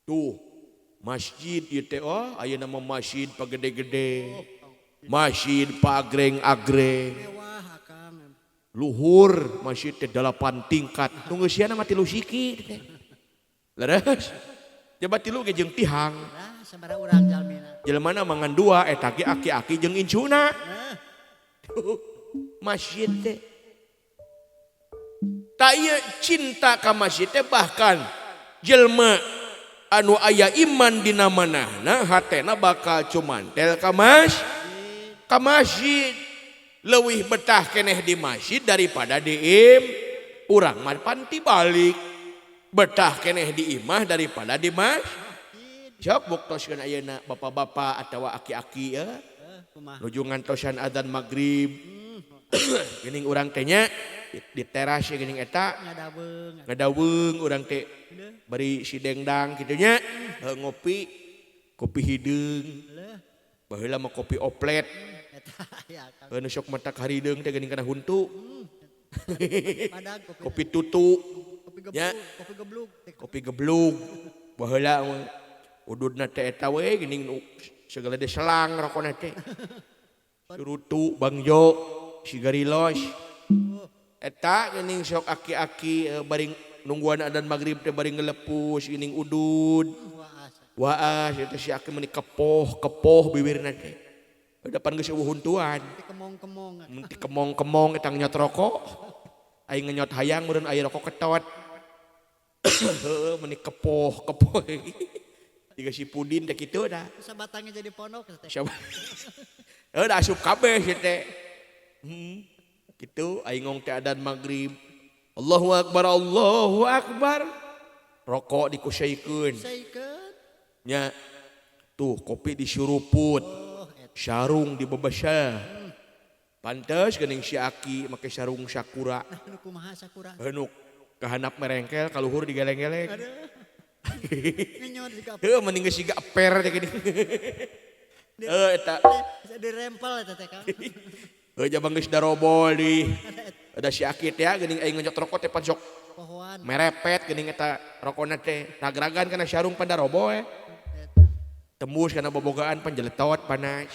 Tuh masjid ieu teh oh ayeuna mah masjid pagede-gede masjid pagreng-agreng luhur masjid teh 8 tingkat tunggu siana mah 3 siki teh leres coba 3 ge jeung tihang sabaraha urang jalmina jelmana mangan 2 eta ge aki-aki jeung incuna masjid teh ta ieu cinta ka masjid teh bahkan jelema anu aya iman dina manahna hatena bakal cumantel ka masjid leuwih betah keneh di masjid daripada di im urang mah panti balik betah keneh di imah daripada di masjid. Sok buktoskeun ayeuna bapak-bapak atawa aki-aki ya nuju ngantosan adzan magrib geuning urang teh nya di teras geuning eta ngadaweung urang teh bari si dengdang kitu nya ngopi kopi hideung baheula mah kopi oplet. Nu sok matak harideung teh geuning kana huntu. Kopi tutu. Nya. Kopi geblug. Baheula ududna teh eta we geuning segala de selang rokona teh. Surutu bangjo sigarilos. Eta geuning sok aki-aki bari nungguan adzan magrib teh bari ngelepus geuning udud. Waas eta si aki meuni kepoh-kepoh bibirna teh. Depan geus eueuh huntuan. Kemong-kemong. Mun ti kemong-kemong eta ngenyot rokok. Aing ngenyot hayang meureun aya rokok ketot. Heueuh meuni kepoh-kepoh. Jiga si Pudin teh kitu dah. Sabatangnya jadi pondok teh. Heuh da asup kabeh si teh. Kitu aing ngong teh adzan magrib. Allahu akbar Allahu akbar. Rokok dikusaikeun. Nya tuh kopi disuruput. Sarung di bebasa. Pantes geuning si aki make sarung sakura. Nu kumaha sakura? Heuh kahanap merengkel kaluhur digeleng-geleng. Ngenyot siga. Heuh mending geus siga per teh geuning. Heuh eta dirempel eta teh Kang. Heuh jabang geus darobol di. Ada si aki teh geuning aing ngenyot rokok teh pan sok pohoan. Merepet geuning eta rokona teh ragragan kana sarung pan darobo we. Tembus karena bobogaan panjeletot panas.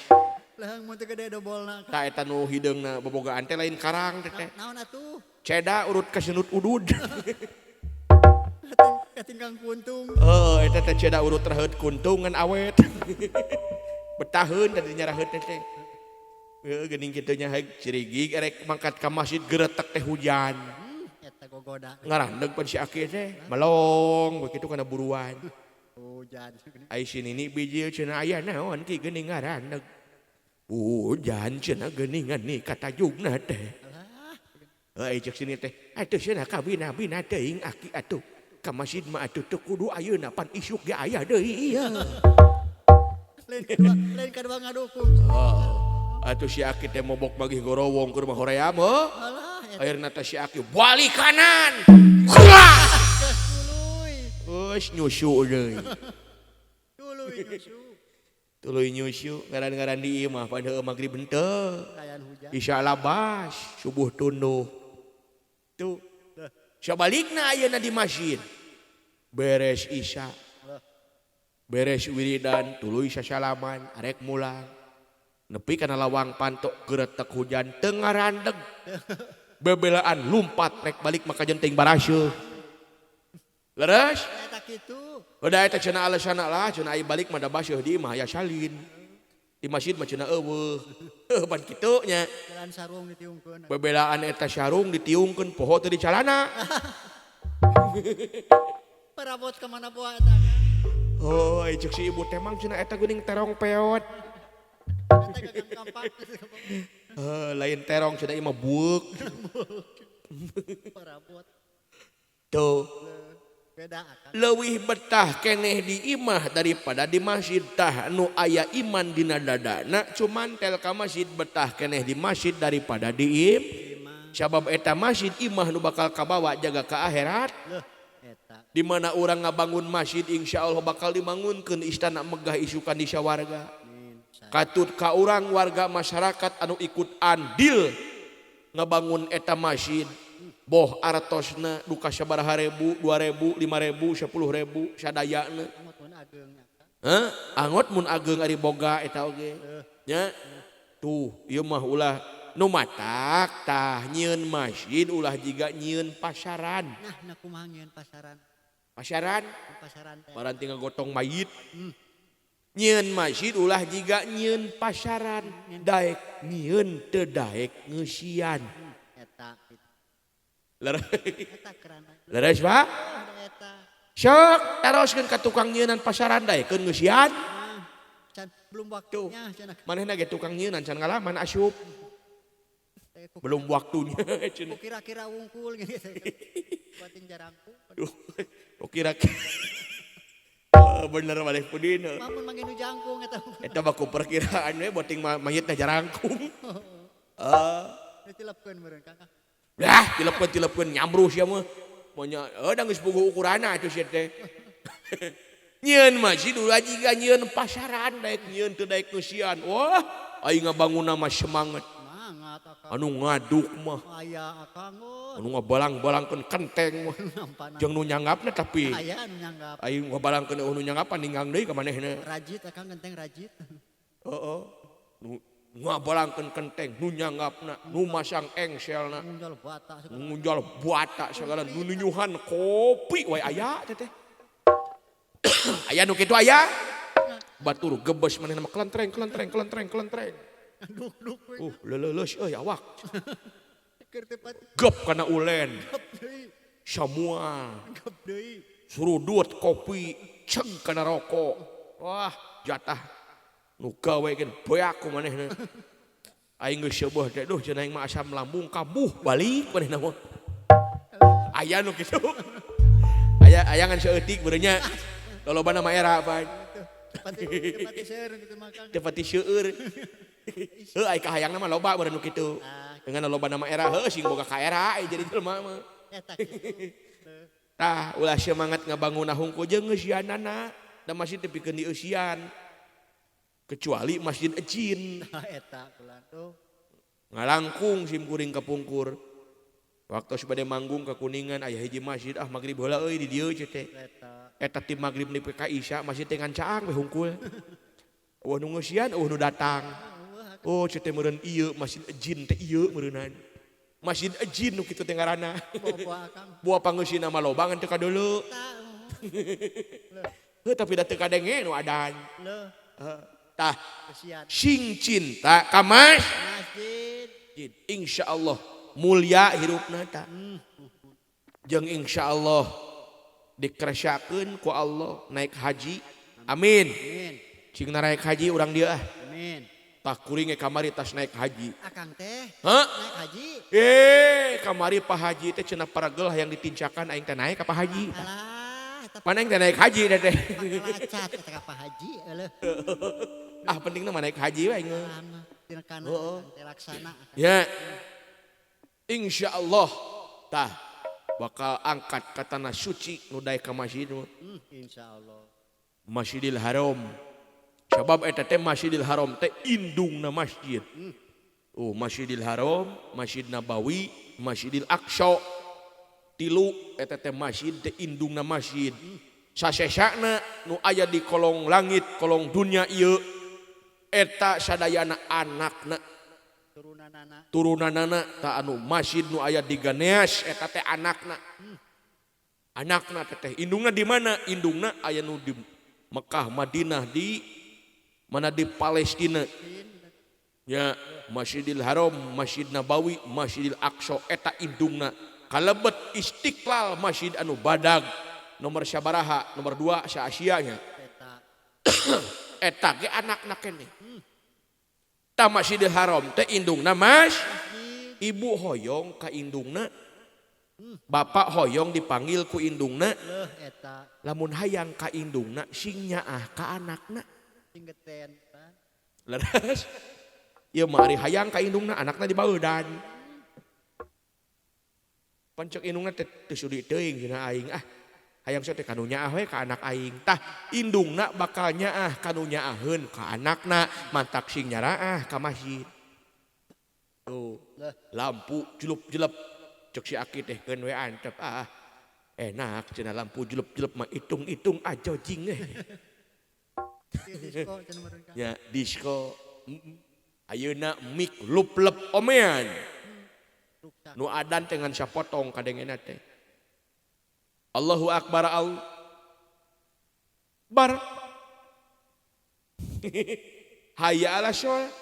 Leheng mun teu gede dobolna. Tah eta nu hideungna bobogaan teh lain karang teh teh. Naon atuh? Ceda urut kasenut udud. Katinggang kuntung. Heuh eta teh ceda urut raheut kuntung ngan awet. Betaheun tadi nyaraheut teh teh. Heuh geuning kitu nya haek cirigig erek mangkat ka masjid geretek teh hujan. Eta gogoda. Ngarandeg pan si aki teh melong begitu kana buruan. Hujan. Ai si nini bijil cenah aya naon ki geuning ngarandeg. Hujan cenah geuningan ni katajugna teh. Heuh cek sini teh atuh cenah kabina-bina teuing aki atuh. Ka masjid mah atuh teu kudu ayeuna pan isuk ge aya deui ieu. Lain kadua ngadukung. Oh, atuh si aki teh mobok magih gorowong keur mah hoream heuh. Alah Akhirna teh si Aki balik kanan. Geus nyusu deui. Tuluy nyusu. Tuluy nyusu ngaran-ngaran di imah pada magrib henteu. Isya labas, subuh tunduh. Tuh. Sabalikna ayeuna di masjid. Beres isya. Beres wiridan tuluy sasalaman arek mulang. Nepi kana lawang pantok geretek hujan teu ngarandeg. Bebelaan lumpat rek balik maka jenting baraseuh. Leres? Eta kitu. Udah eta cenah alasanna lah, cenah ai balik mah da baseuh di imah aya salin. Di masjid mah cenah eueuh. Heuh pan kitu nya. Jalan sarung ditiungkeun. Bebelaan eta sarung ditiungkeun poho teu di calana. Parabot ka mana boa eta. Oh, ai ceuk si ibu teh mang cenah eta geuning terong peot. Eta gagang kampak. Lain terong cenah ieu mah bueuk. Parabot. Tuh. Beda akang. Leuwih betah keneh di imah daripada di masjid tah nu aya iman dina dadana cuman tel ka masjid betah keneh di masjid daripada di im. Sabab eta masjid imah nu bakal kabawa jaga ka akhirat. Eta. Di mana urang ngabangun masjid insyaallah bakal dibangunkeun istana megah isukan di sawarga. Katut ka urang warga masyarakat anu ikut andil ngabangun eta masjid. Boh artosna duka sabaraha ribu, 2.000, 5.000, 10.000 sadayana. Angot mun ageng. Heh, angot mun ageng ari boga eta oge. Nya. Tuh, ieu mah ulah nu matak tah nyieun masjid ulah jiga nyieun pasaran. Nah, nah kumaha nyieun pasaran? Pasaran? Pasaran teh. Paranti ngagotong mayit. Nyieun masjid ulah jiga nyieun pasaran. Daek nyieun teu daek ngeusian. Eta. Leres Pak? Sok taroskeun ka tukang nyieun pasaran daekeun ngeusian. Can belum waktunya cenah. Manehna ge tukang nyieun can ngalaman asup. Belum waktunya cenah. Kira-kira wungkul gitu. Batin jarangkung. Oh kira-kira. Bener balik pudin. Mamun mangge nu jangkung eta. Eta mah ku perkiraan we boting mayitna jarangkung. Ditilepkeun meureun Kang. Lah, tilepeun nyamruh sia mah. Monya da geus puguh ukuranna atuh sia teh. Nyieun masjid ulah jiga nyieun pasaran daek nyieun teu daek ngeusian. Wah, aing ngabangunna mah semangat. Semangat akang. Anu ngaduk mah. Aya akang. Anu ngabalang-balangkeun kenteng mah. Jeung nu nyanggapna tapi. Aya anu nyanggap. Aing ngabalangkeun nu nyanggapan ninggang deui ka manehna. Rajit akang kenteng rajit. Heeh. Nu ngabalangkeun kenteng nu nyanggapna, nu masang engselna, ngunjal bata segala, nu ninyuhan kopi wae aya teh teh. Aya nu kitu aya. Batur gebes manehna mah kelentreng kelentreng kelentreng kelentreng. Leuleus euy awak. Gep kana ulen. Semua. Surudut kopi ceng kana rokok. Wah, jatah nu gawe gen beak ku manehna. Aing geus seueuh teh duh cenah aing mah asam lambung kambuh balik manehna mah. Aya nu kitu. Aya aya ngan saeutik beureun nya. Lolobana mah era pan. Tepati seueur kitu mah Kang. Tepati seueur. Heuh ai kahayangna mah loba beureun nu kitu. Dengan lolobana mah era heuh sing boga ka era ai jadi jelema mah. Eta kitu. Tah ulah semangat ngabangunna hungkul jeung ngeusianana da masjid teh pikeun dieusian. Kecuali masjid ejin. Eta kula tuh. Ngalangkung sim kuring kapungkur. Waktu bade manggung ke Kuningan aya hiji masjid ah magrib heula euy di dieu ceu teh. Eta ti magrib nepi ka isya masjid teh ngan caang we hungkul. Eueuh nu ngeusian eueuh nu datang. Oh ceu teh meureun ieu masjid ejin teh ieu meureunan. Masjid ejin nu kitu teh ngaranna. Buah pangeusina mah loba ngan teu kadeuleu. Heuh tapi da teu kadenge nu adan. Tah sing cinta ka masjid insyaallah mulia hirupna ta. Jeung insyaallah dikeresakeun ku Allah naik haji. Amin. Cing naik haji urang dieu ah. Amin. Tah kuring ge kamari tas naik haji. Akang teh hah? Naik haji. Kamari Pak Haji teh cenah paragel hayang ditincakan aing teh naik ka Pak Haji. Alah, eta Mana aing teh naik haji teh teh. Pakalacat eta ka Pak Haji eueuh. Ah pentingna mah naik haji we aing. Tina kana teh laksana. Ya. Insyaallah tah bakal angkat ka tanah suci nu daek ka masjid mah. Insyaallah. Masjidil Haram. Sabab eta teh Masjidil Haram teh indungna masjid. Oh, Masjidil Haram, Masjid Nabawi, Masjidil Aqsa. Tilu eta teh masjid teh indungna masjid. Sasesana nu aya di kolong langit, kolong dunia ieu eta sadayana anakna turunanana. Turunanana ta anu masjid nu aya di Ganeas eta teh anakna. Anakna teh indungna di mana? Indungna aya nu di Mekah, Madinah, di mana di Palestina. Ya, Masjidil Haram, Masjid Nabawi, Masjidil Aqsa eta indungna. Kalebet Istiqlal masjid anu badag nomor sabaraha, nomor 2 sa Asia nya. Eta. Eta ge anakna keneh. Ta Masjidil Haram teh indungna mas. Ibu hoyong ka indungna. Bapak hoyong dipanggil ku indungna. Leuh eta. Lamun hayang ka indungna sing nyaah ka anakna. Sing geten. Leres. Ieu mah ari hayang ka indungna anakna dibaudan. Pancek indungna teh teu sudi teuing cenah aing ah. Hayang teh kanu nyaah we ka anak aing. Tah indungna bakal nyaah kanu nyaaheun ka anakna, mantak sing nyaraah ka masjid. Tuh, lampu jelup-jelup cek si aki teh keun we antep ah. Enak cenah lampu jelup-jelup mah hitung-hitung aja jing eh. Disko cenah meureun ka. Ya, disko. Ayeuna mik luplep omean. Nu adan teh ngan sapotong kadengena teh. Allahu akbar al bar. Hayya ala sholat.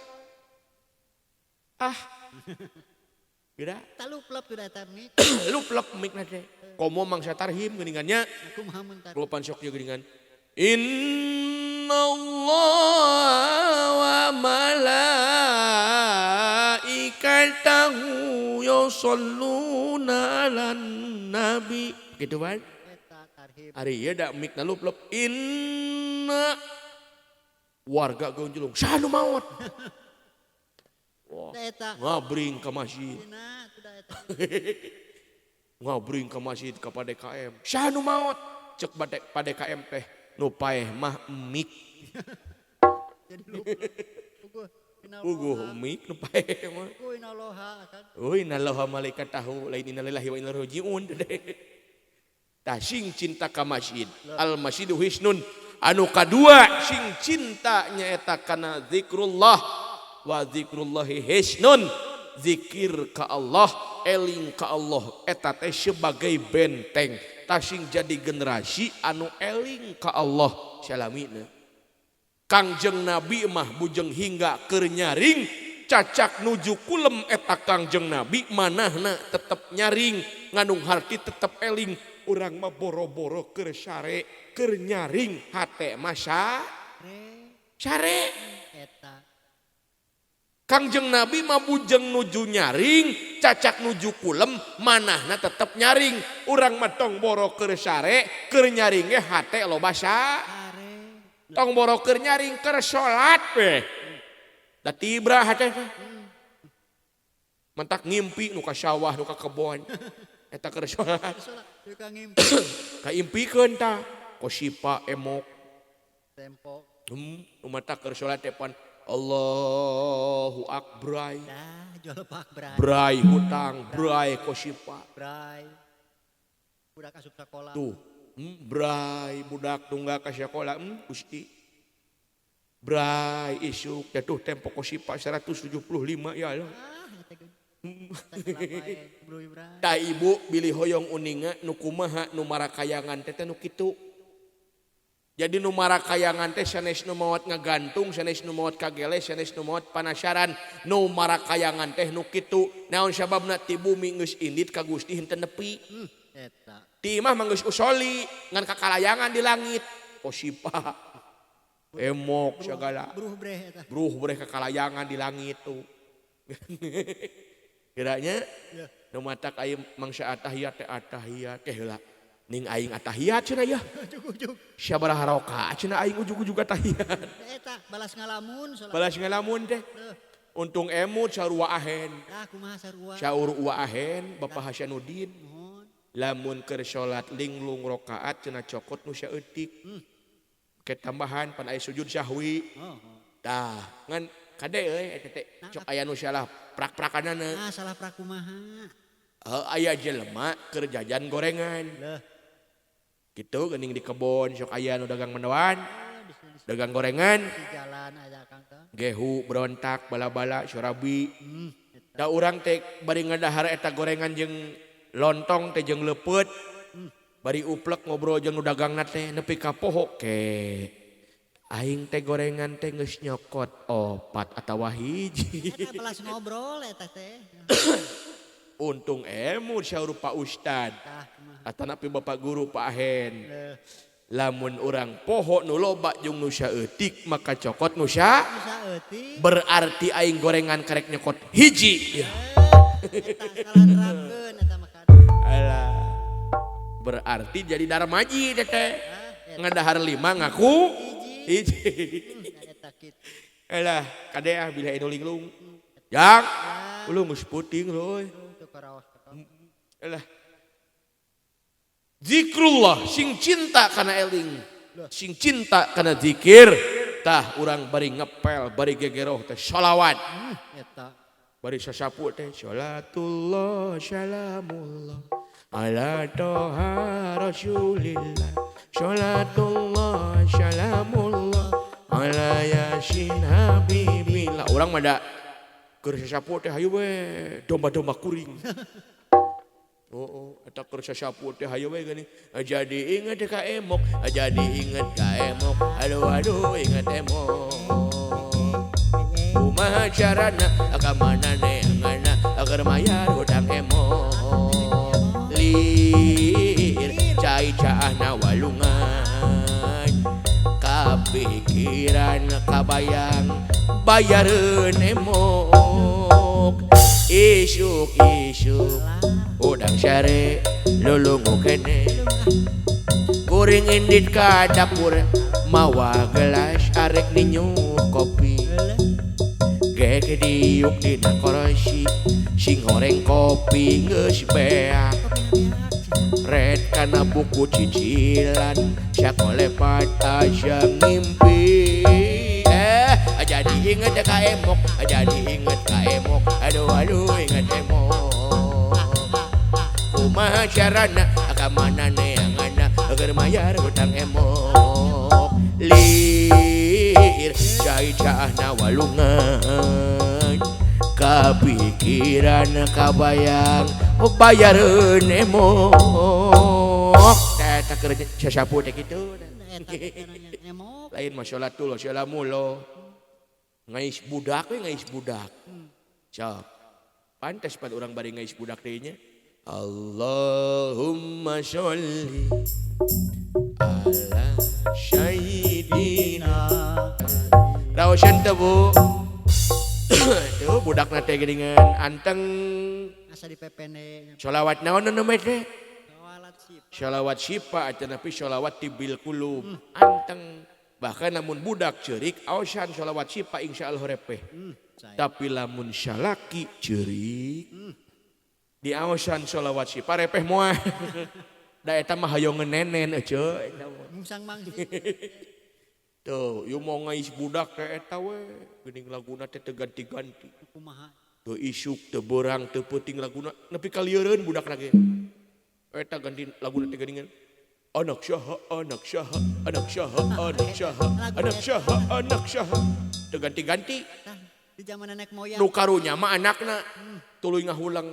Ah. Geura. Ta luplep geura eta mik. Luplep mik na teh. Komo mangsa tarhim geuningannya. Kumaha mun tarhim? Lupan sok ieu geuningan. Inna Allah wa malaikatahu yusholluna 'alan nabi. Gitu kan? Ari ieu da mikna luplep inna warga gonjlung saha nu maot. Wah, ngabring ka masjid. Ngabring ka masjid ka PDKM. Saha nu maot? Cek PDKM teh nu paeh mah mik. Puguh mik nu paeh mah. Euy innallaha malaikatahu lain innalillahi wa inna ilaihi rajiun. Tah sing cinta ka masjid. Al masjidu hisnun. Anu kadua sing cinta nyaeta kana zikrullah wa zikrullahi hisnun. Zikir ka Allah, eling ka Allah eta teh sebagai benteng. Tah sing jadi generasi anu eling ka Allah salamina. Kangjeng Nabi mah bujeng hingga keur nyaring cacak nuju kulem eta Kangjeng Nabi manahna tetep nyaring ngandung harti tetep eling. Urang mah boro-boro keur sare keur nyaring hate mah sare. Eta. Kangjeng Nabi mah bujeng nuju nyaring cacak nuju kulem manahna tetep nyaring. Urang mah tong boro keur sare keur nyaring ge hate loba sare. Tong boro keur nyaring keur salat we. Da tibra hate teh. Mentak ngimpi nu ka sawah nu ka kebon. Eta keur salat. Kaimpikeun tah kosipa emok. Tempo. Nu matak keur salat teh pan Allahu akbar. Dah jolopak bray. Bray hutang, bray kosipa. Bray. Budak asup sakola. Tuh. Bray budak tunggal ka sakola, Gusti. Bray isuk jatuh tempo kosipa 175 ya Allah. Ta ibu bilih hoyong uninga nu kumaha nu marakayangan teh nu kitu. Jadi nu marakayangan teh sanes nu maot ngagantung, sanes nu maot kagele, sanes nu maot panasaran, nu marakayangan teh nu kitu. Naon sababna ti bumi geus indit ka Gusti henteu nepi. Eta. Ti imah mah geus usoli ngan kakalayangan di langit. Kosipa emok segala. Bruh breh eta. Bruh breh kakalayangan di langit tuh. Kiranya nu matak aing mangsa atahiyat teh atahiyat teh heula. Ning aing atahiyat cenah yeuh. Ujug-ujug. Sabaraha rakaat cenah aing ujug-ujug atahiyat. Eta balas ngalamun salah. Balas ngalamun teh. Untung emut sarua ahen. Tah kumaha sarua? Saur ua ahen Bapak Hasanuddin. Lamun keur salat linglung rakaat cenah cokot nu saeutik. Ke tambahan pan aya sujud sahwi. Tah, ngan kade euy eta teh cok aya nu salah prak-prakanana. Ah, salah prak kumaha? Aya jelema keur jajan gorengan. Leuh. Kitu geuning di kebon sok aya nu dagang mendoan. Dagang gorengan. Di jalan aya Kang teh. Gehu berontak bala-bala surabi. Da urang teh bari ngadahar eta gorengan jeung lontong teh jeung leupeut. Bari uplek ngobrol jeung nu dagangna teh nepi ka poho ke. Aing teh gorengan teh geus nyokot opat atawa hiji. Eta belas ngobrol eta teh. Untung emut saur Pak Ustad. Atanapi Bapak Guru Pak Ahen. Lamun urang poho nu loba jeung nu saeutik maka cokot nu saeutik. Berarti aing gorengan karek nyokot hiji. Eta salah nerapkeun eta mah. Alah. Berarti jadi darmaji teh. Ngadahar 5 ngaku hiji. Alah, kade ah bila anu linglung. Jang, ulung geus puting leuy. Alah. Zikrullah sing cinta kana eling, sing cinta kana zikir. Tah urang bari ngepel, bari gegeroh teh sholawat. Eta. Bari sasapu teh sholatullah salamullah ala toha rasulillah sholatullah salamullah ala yasin habibillah. Urang mah da keur sasapu teh hayu we domba-domba kuring. Oh, eta keur sasapu teh hayu we geuning. Jadi inget ka emok, jadi inget ka emok. Aduh aduh inget emok. Kumaha carana ka mana neanganna agar mayar hutang emok. Lir cai caahna walungan. Kapikiran kabayang bayareun emok. Isuk isuk udang sare lulungu kene. Kuring indit ka dapur mawa gelas arek ninyuh kopi. Gege diuk dina korosi sing goreng kopi geus beak. Red kana buku cicilan sakolepat asa ngimpi. Jadi inget ka emok, jadi inget ka emok. Aduh aduh inget emok. Kumaha carana ka mana neanganna agar mayar hutang emok. Lir cai caahna walungan. Kapikiran kabayang bayareun emok. Teh keur sasapu teh kitu. Lain mah sholatul salamullah. Ngais budak we ngais budak. Sok. Pantes pan urang bari ngais budak teh nya. Allahumma sholli ala sayyidina. Raoseun teh Bu. Tuh budakna teh geuningan anteng. Asa dipepene. Sholawat naon nu teh? Sholawat Sholawat syifa atanapi sholawat tibil qulub. Anteng. Bahkan lamun budak ceurik aosan sholawat syifa insyaallah repeh. Tapi lamun salaki ceurik di aosan sholawat syifa repeh moal. Da eta mah hoyong nenen eceu eta mah. Musang mangsi. Tuh, ieu mau ngais budak teh eta we. Geuning laguna teh teu ganti-ganti. Kumaha? Teu isuk, teu beurang, teu peuting laguna nepi ka lieureun budakna ge. Eta ganti laguna teh geuningan. Anak syaha, anak syaha, anak syaha, anak syaha, anak syaha, anak syaha. Teu ganti-ganti. Di zaman nenek moyang. Nu karunya mah anakna tuluy ngahulang.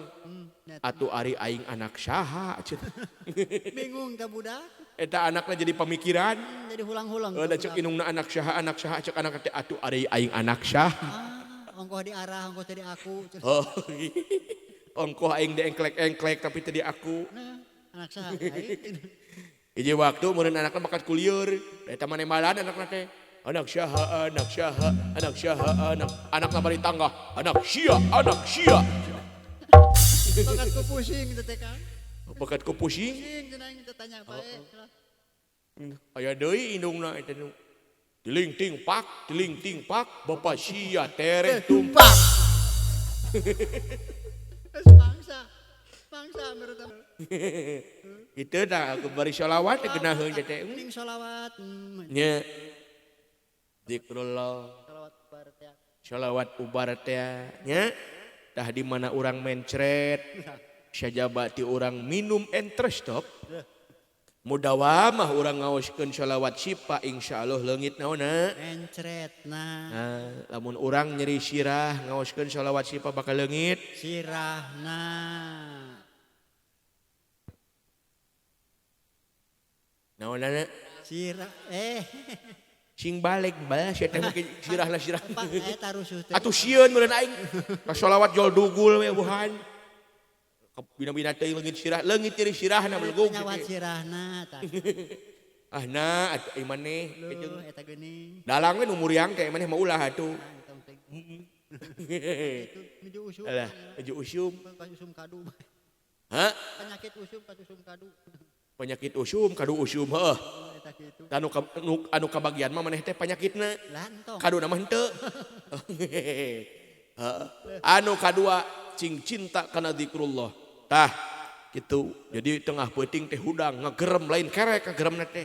Atuh ari aing anak saha cenah. Bingung teh budak. Eta anakna jadi pamikiran. Jadi hulang-hulang. Da cek indungna anak saha cek anak teh atuh ari aing anak saha. Ah, ongkoh di arah, ongkoh teh di aku. Oh. Ongkoh aing diengklek-engklek tapi teh di aku. Nah, anak saha aing. Hiji waktu meureun anakna makan kulieur, eta manemalan anakna teh. Anak saha, anak saha, anak saha, anak anakna bari tangga, anak sia, anak sia. Bakat ku pusing teh Kang. Bakat ku pusing. Pusing cenah aing teh tanya bae. Aya deui indungna eta nu. Tiling ting pak, tiling ting pak, bapak sia tereh tumpak. Bangsa, bangsa menurut. Itu dah aku bari sholawat genaheun teh. Ning sholawat. Nya. Zikrullah. Sholawat ubar teh nya. Tah di mana urang mencret, sajaba ti urang minum entrestop. Mudawamah urang ngaoskeun sholawat syifa insyaallah leungit naonna mencretna. Nah, lamun urang nyeri sirah ngaoskeun sholawat syifa bakal leungit sirahna. Naonna sirah sing balik bae sia teh make sirahna sirah. Eta rusuh teh. Atuh sieun meureun aing. Ka sholawat jol dugul we buhan. Bina-bina teh leungit sirah, leungit nyeri sirahna belegug. Penyawat sirahna tah. Ah na atuh ai maneh jeung eta geuning. Dalang we nu muriang teh maneh mah ulah atuh. Menuju usum. Alah, menuju usum. Usum kadu. Hah? Penyakit usum ka usum kadu. Penyakit usum kadu usum heuh. Eta kitu. Anu kabagian mah maneh teh panyakitna. Kaduna mah henteu. Heeh. Anu kadua cing cinta kana zikrullah. Tah gitu. Jadi tengah peuting teh hudang ngagerem lain kerek ngageremna teh.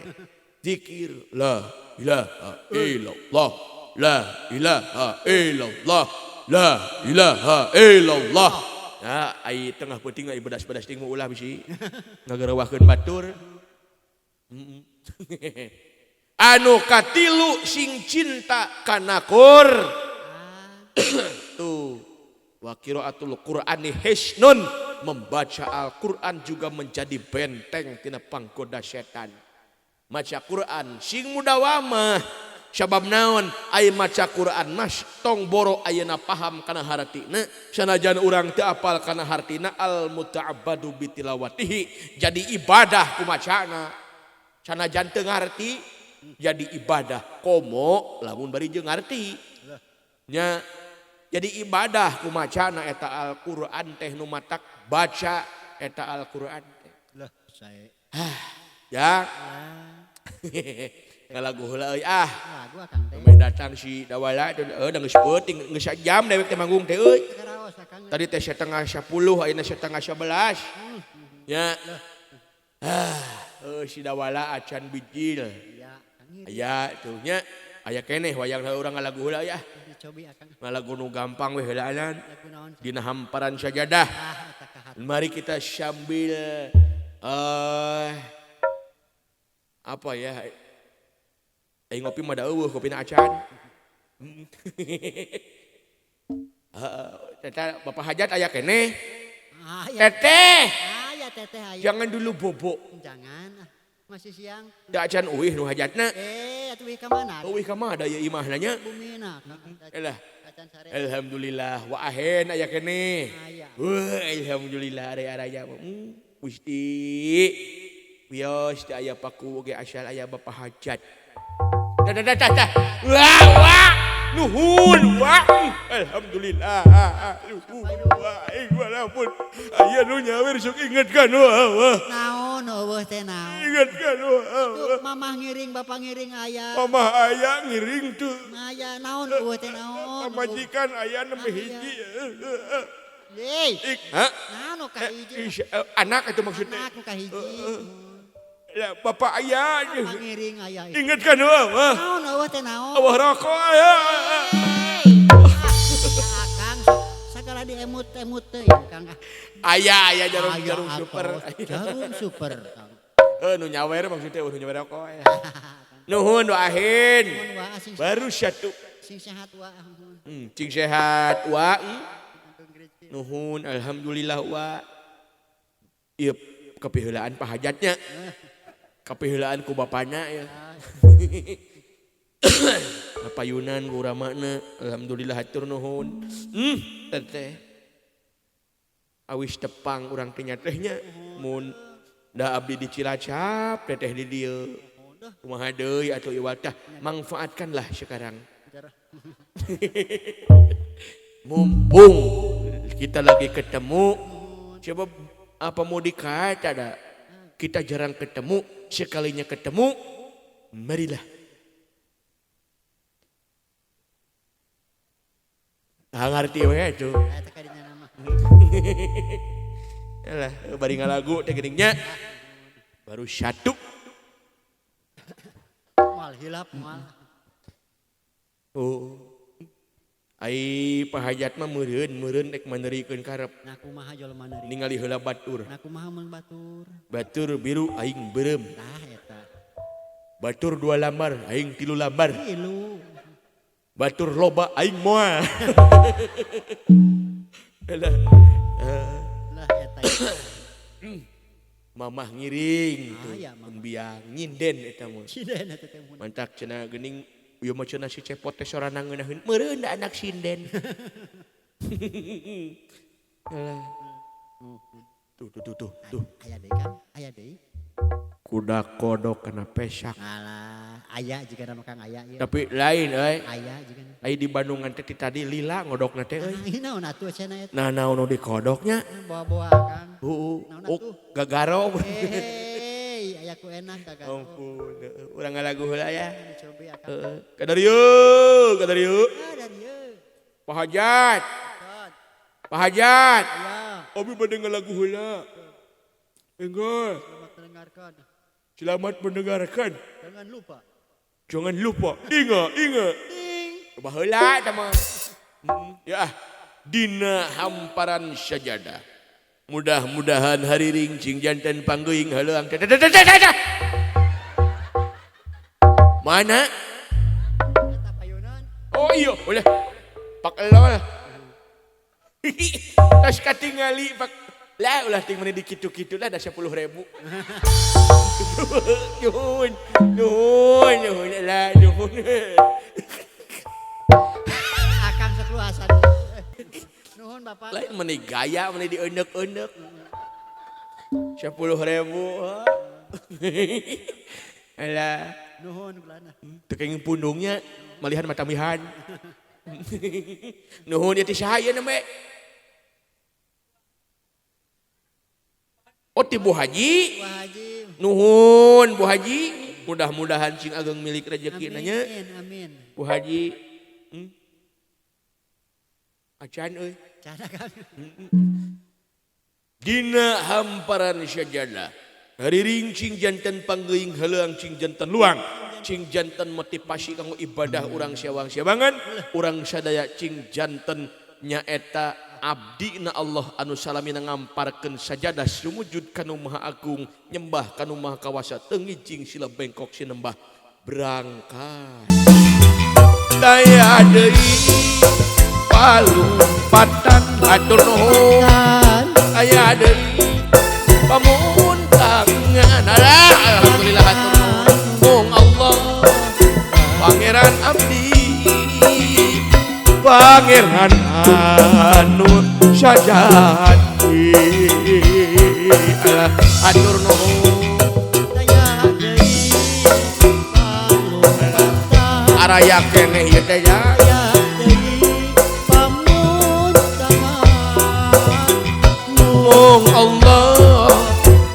Zikir la ilaha illallah la ilaha illallah la ilaha illallah. Nah, ai tengah peuting ai bedas-bedas ting ulah bisi ngagerewahkeun batur. Anu katilu sing cinta kana Qur. Tuh wa qiraatul Qur'ani hisnun, membaca Al-Qur'an juga menjadi benteng tina panggoda setan. Maca Qur'an sing mudawamah sabab naon ai maca Qur'an mas tong boro ayeuna paham kana hartina sanajan urang teu apal kana hartina al muta'abbadu bitilawatihi jadi ibadah ku macana sanajan teu ngarti jadi ibadah komo lamun bari jeung ngarti nya jadi ibadah ku macana eta Al-Qur'an teh nu matak baca eta Al-Qur'an teh. Lah sae. Ya. Ngalagu heula euy ah. Lagu akang teh. Meh datang si Dawala teh da geus peuting geus sajam dewek teh manggung teh euy. Tadi teh 9:30 ayeuna 10:30. Nya. Ah, si Dawala acan bijil. Aya tuh nya. Aya keneh wayang urang ngalagu heula ya. Ngalagu nu gampang we heulaanan. Dina hamparan sajadah. Mari kita sambil apa ya? Ngopi mah da eueuh kopina acan. Teteh Bapak Hajat aya keneh. Teteh. Aya teteh aya. Jangan dulu bobo. Jangan. Masih siang. Da acan uih nu hajatna. Atuh uih ka mana? Uih ka mana ieu imahna nya? Bumina. Elah. Alhamdulillah wa ahen aya keneh. Wah, alhamdulillah area-area. Gusti. Wios teu aya paku ge asal aya Bapak Hajat. Dah dah dah dah. Wah wah. Nuhun wah. Alhamdulillah. Nuhun wah. Walaupun aya nu nyawer sok inget kan wah. Naon eueuh teh naon. Inget kan wah. Tuh mamah ngiring bapak ngiring aya. Mamah aya ngiring tuh. Aya naon eueuh teh naon. Pamajikan aya nembe hiji. Hei. Hah? Naon ka hiji? Anak itu maksudnya. Anak ka hiji. Ya, bapak ayah. Ngiring ayah. Ingat kan wah. Naon eueuh teh naon. Eueuh rokok aya. Akang sagala diemut-emut teh ya Kang. Aya aya jarum jarum super. Jarum super Kang. Nu nyawer maksudnya nu nyawer rokok aya. Nuhun doahin. Baru satu. Sing sehat wa. Cing sehat wa. Nuhun alhamdulillah wa. Ieu kapiheulaan pahajatnya. Kapiheulaan ku bapana ya. Payunan ku uramana alhamdulillah hatur nuhun. Teteh. Awis tepang urang teh nya teh nya mun da abdi di Cilacap teteh di dieu. Kumaha deui atuh ieu tah manfaatkanlah sekarang. Mumpung kita lagi ketemu, coba apa mau dikata dah. Kita jarang ketemu, sekalinya ketemu, marilah Nah ngarti we atuh. Eta kadinya nama. Alah bari ngalagu teh geuning nya. Baru satu. Moal hilap moal. Oh. Ai pahajat mah meureun rek manerikeun karep. Nah kumaha jelema neuri. Ningali heula batur. Nah kumaha mun batur. Batur biru aing beureum. Tah eta. Batur 2 lambar aing 3 lambar. 3. Batur loba aing moal. Alah. Lah eta. Mamah ngiring tuh. Biang nyinden eta mah. Nyinden eta teh. Mantak cenah geuning ieu mah cenah si Cepot teh sorana ngeunaheun. Meureun da anak sinden. Alah. Tuh tuh tuh tuh tuh. Aya deui Kang, aya deui. Kuda kodok kana pesak. Alah, aya jigana mah Kang aya ieu. Tapi lain euy. Aya jigana. Ai di Bandungan teh tadi lila ngodokna teh euy. Ah, naon atuh cenah eta? Nah naon nu dikodoknya? Boa-boa Kang. Heeh. Oh, gagaro. Hei, aya ku enak gagaro. Ampun, urang ngalagu heula ya. Dicobi akang. Heeh. Kadarieu, kadarieu. Kadarieu. Pak Hajat. Pak Hajat. Ya. Abi bade ngalagu heula. Enggak. Selamat mendengarkan. Selamat mendengarkan. Jangan lupa. Jangan lupa. Ingat, ingat. Baheula eta mah. Ya, dina hamparan sajadah. Mudah-mudahan hariring cing janten panggeuing haleuang. Mana? Oh iya, boleh. Pak elol. Tas katingali pak. Lah ulah ting meni dikitu-kitu lah da 10.000. Nuhun, nuhun, nuhun lah nuhun. Akang sekluasan. Nuhun Bapak. Lain meni gaya meni dieneuk-eneuk. 10.000. Alah, nuhun kulana. Teu kenging pundungnya malihan matamihan. Nuhun ieu teh saha ieu nembe? Oh ti Bu Haji. Bu Haji. Nuhun Bu Haji. Mudah-mudahan cing ageng milik rezeki nanya. Amin, amin. Bu Haji. Acan euy. Cara Kang. Dina hamparan sajadah. Hariring cing janten panggeuing haleuang cing janten luang. Cing janten motivasi kanggo ibadah urang sewang-sewangan, urang sadaya cing janten nyaeta abdi na Allah anu salamina ngamparkeun sajadah sumujud kanu Maha Agung nyembah kanu Maha Kawasa teu ngijing sila bengkok sinembah berangkat daya deui palumpatan atur nuhun aya deui pamuntangan. Alhamdulillah atur nuhun Allah Pangeran abdi Pangeran anu sajati. Alah atur nuhun araya keneh ieu teh ya. Mung Allah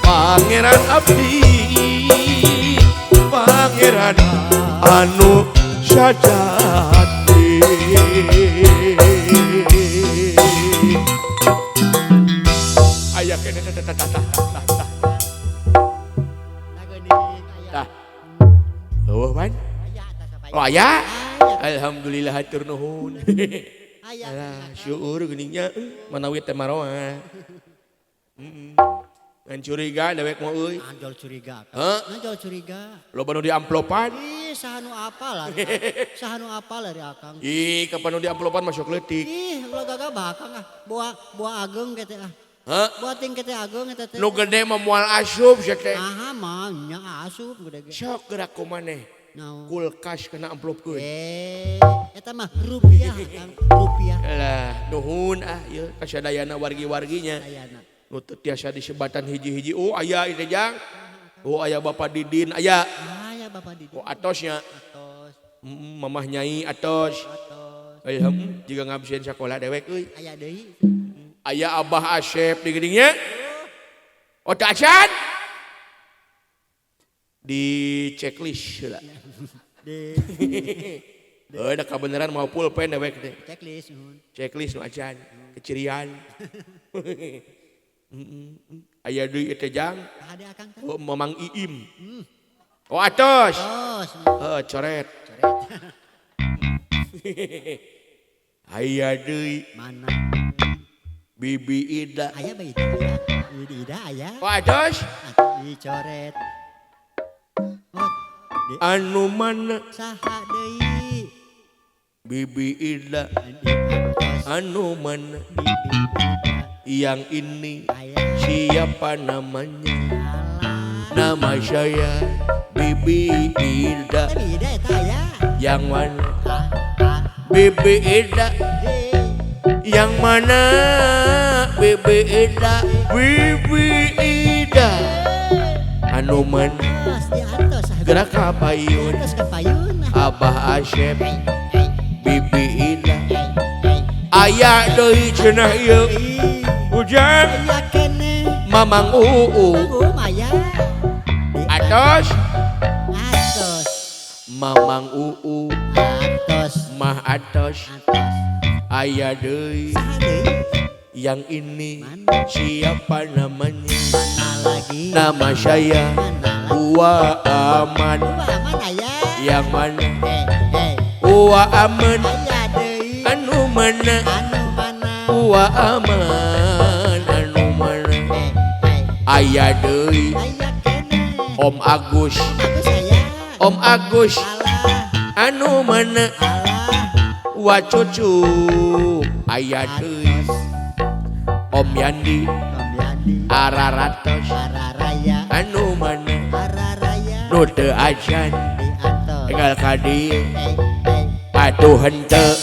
Pangeran abdi Pangeran anu sajati. Aya keneh tah tah tah tah tah. Tah. Eueuh pan? Oh aya. Alhamdulillah hatur nuhun. Alah syukur geuningnya manawi teh maroa. Ngan curiga dewek mah euy. Anjol curiga. Anjol curiga. Loba nu diamplopan. Ih saha nu apal. Saha nu apal dari akang. Ih kapan nu diamplopan masuk leutik. Ih ulah gagabah akang ah. Boa boa ageng teh ah. Hah? Boa ting teh ageng eta teh. Nu gede mah moal asup sia teh. Aha mah nya asup gede ge. Sok gerak ku maneh. Kulkas kena amplopkeun. Eta mah rupiah akang, rupiah. Alah, nuhun ah ieu kasadayana wargi-warginya. Nu teu tiasa disebatan hiji-hiji. Oh aya ieu teh jang. Oh aya Bapak Didin aya. Aya Bapak Didin. Oh atosnya. Atos. Mamah Nyai atos. Atos. Alhamdulillah jiga ngabsen sakola dewek euy. Aya deui. Aya Abah Asep di geuning nya. Oh teu acan. Di checklist heula. Di Heuh da kabeneran mau pulpen dewek teh. Checklist nuhun. Checklist nu acan, kecirian. Aya deui teh jang. Hade akang teh. Oh, Mamang Iim. Oh atos. Tos. Heuh coret. Coret. Aya deui. Mana? Bibi Ida. Aya bae Ida. Bibi Ida aya. Oh atos. Dicoret. Oh, anu mana? Saha deui? Bibi Ida. Anu mana? Bibi Ida. Yang ini aya. Siapa namanya? Alah. Nama saya Bibi Ida. Bibi Ida eta aya. Yang mana? Ah, ah. Bibi Ida. Hei. Yang mana? Bibi Ida. Bibi Ida. Anu mana? Gerak ka payun. Abah Asep. Bibi Ida. Aya deui cenah ieu. Ujang. Mamang Uu. Atos. Mamang Uu. Mah atos. Aya deui. Yang ini siapa namanya? Nama saya Uwa Aman. Yang mana? Uwa Aman. Anu mana? Uwa Aman. Anu mana? Aya deui. Om Agus. Om Agus. Anu mana? Wa cucu. Aya deui. Om Yandi. Araratos. Anu mana? Nu teu acan. Tinggal ka dieu. Atuh henteu.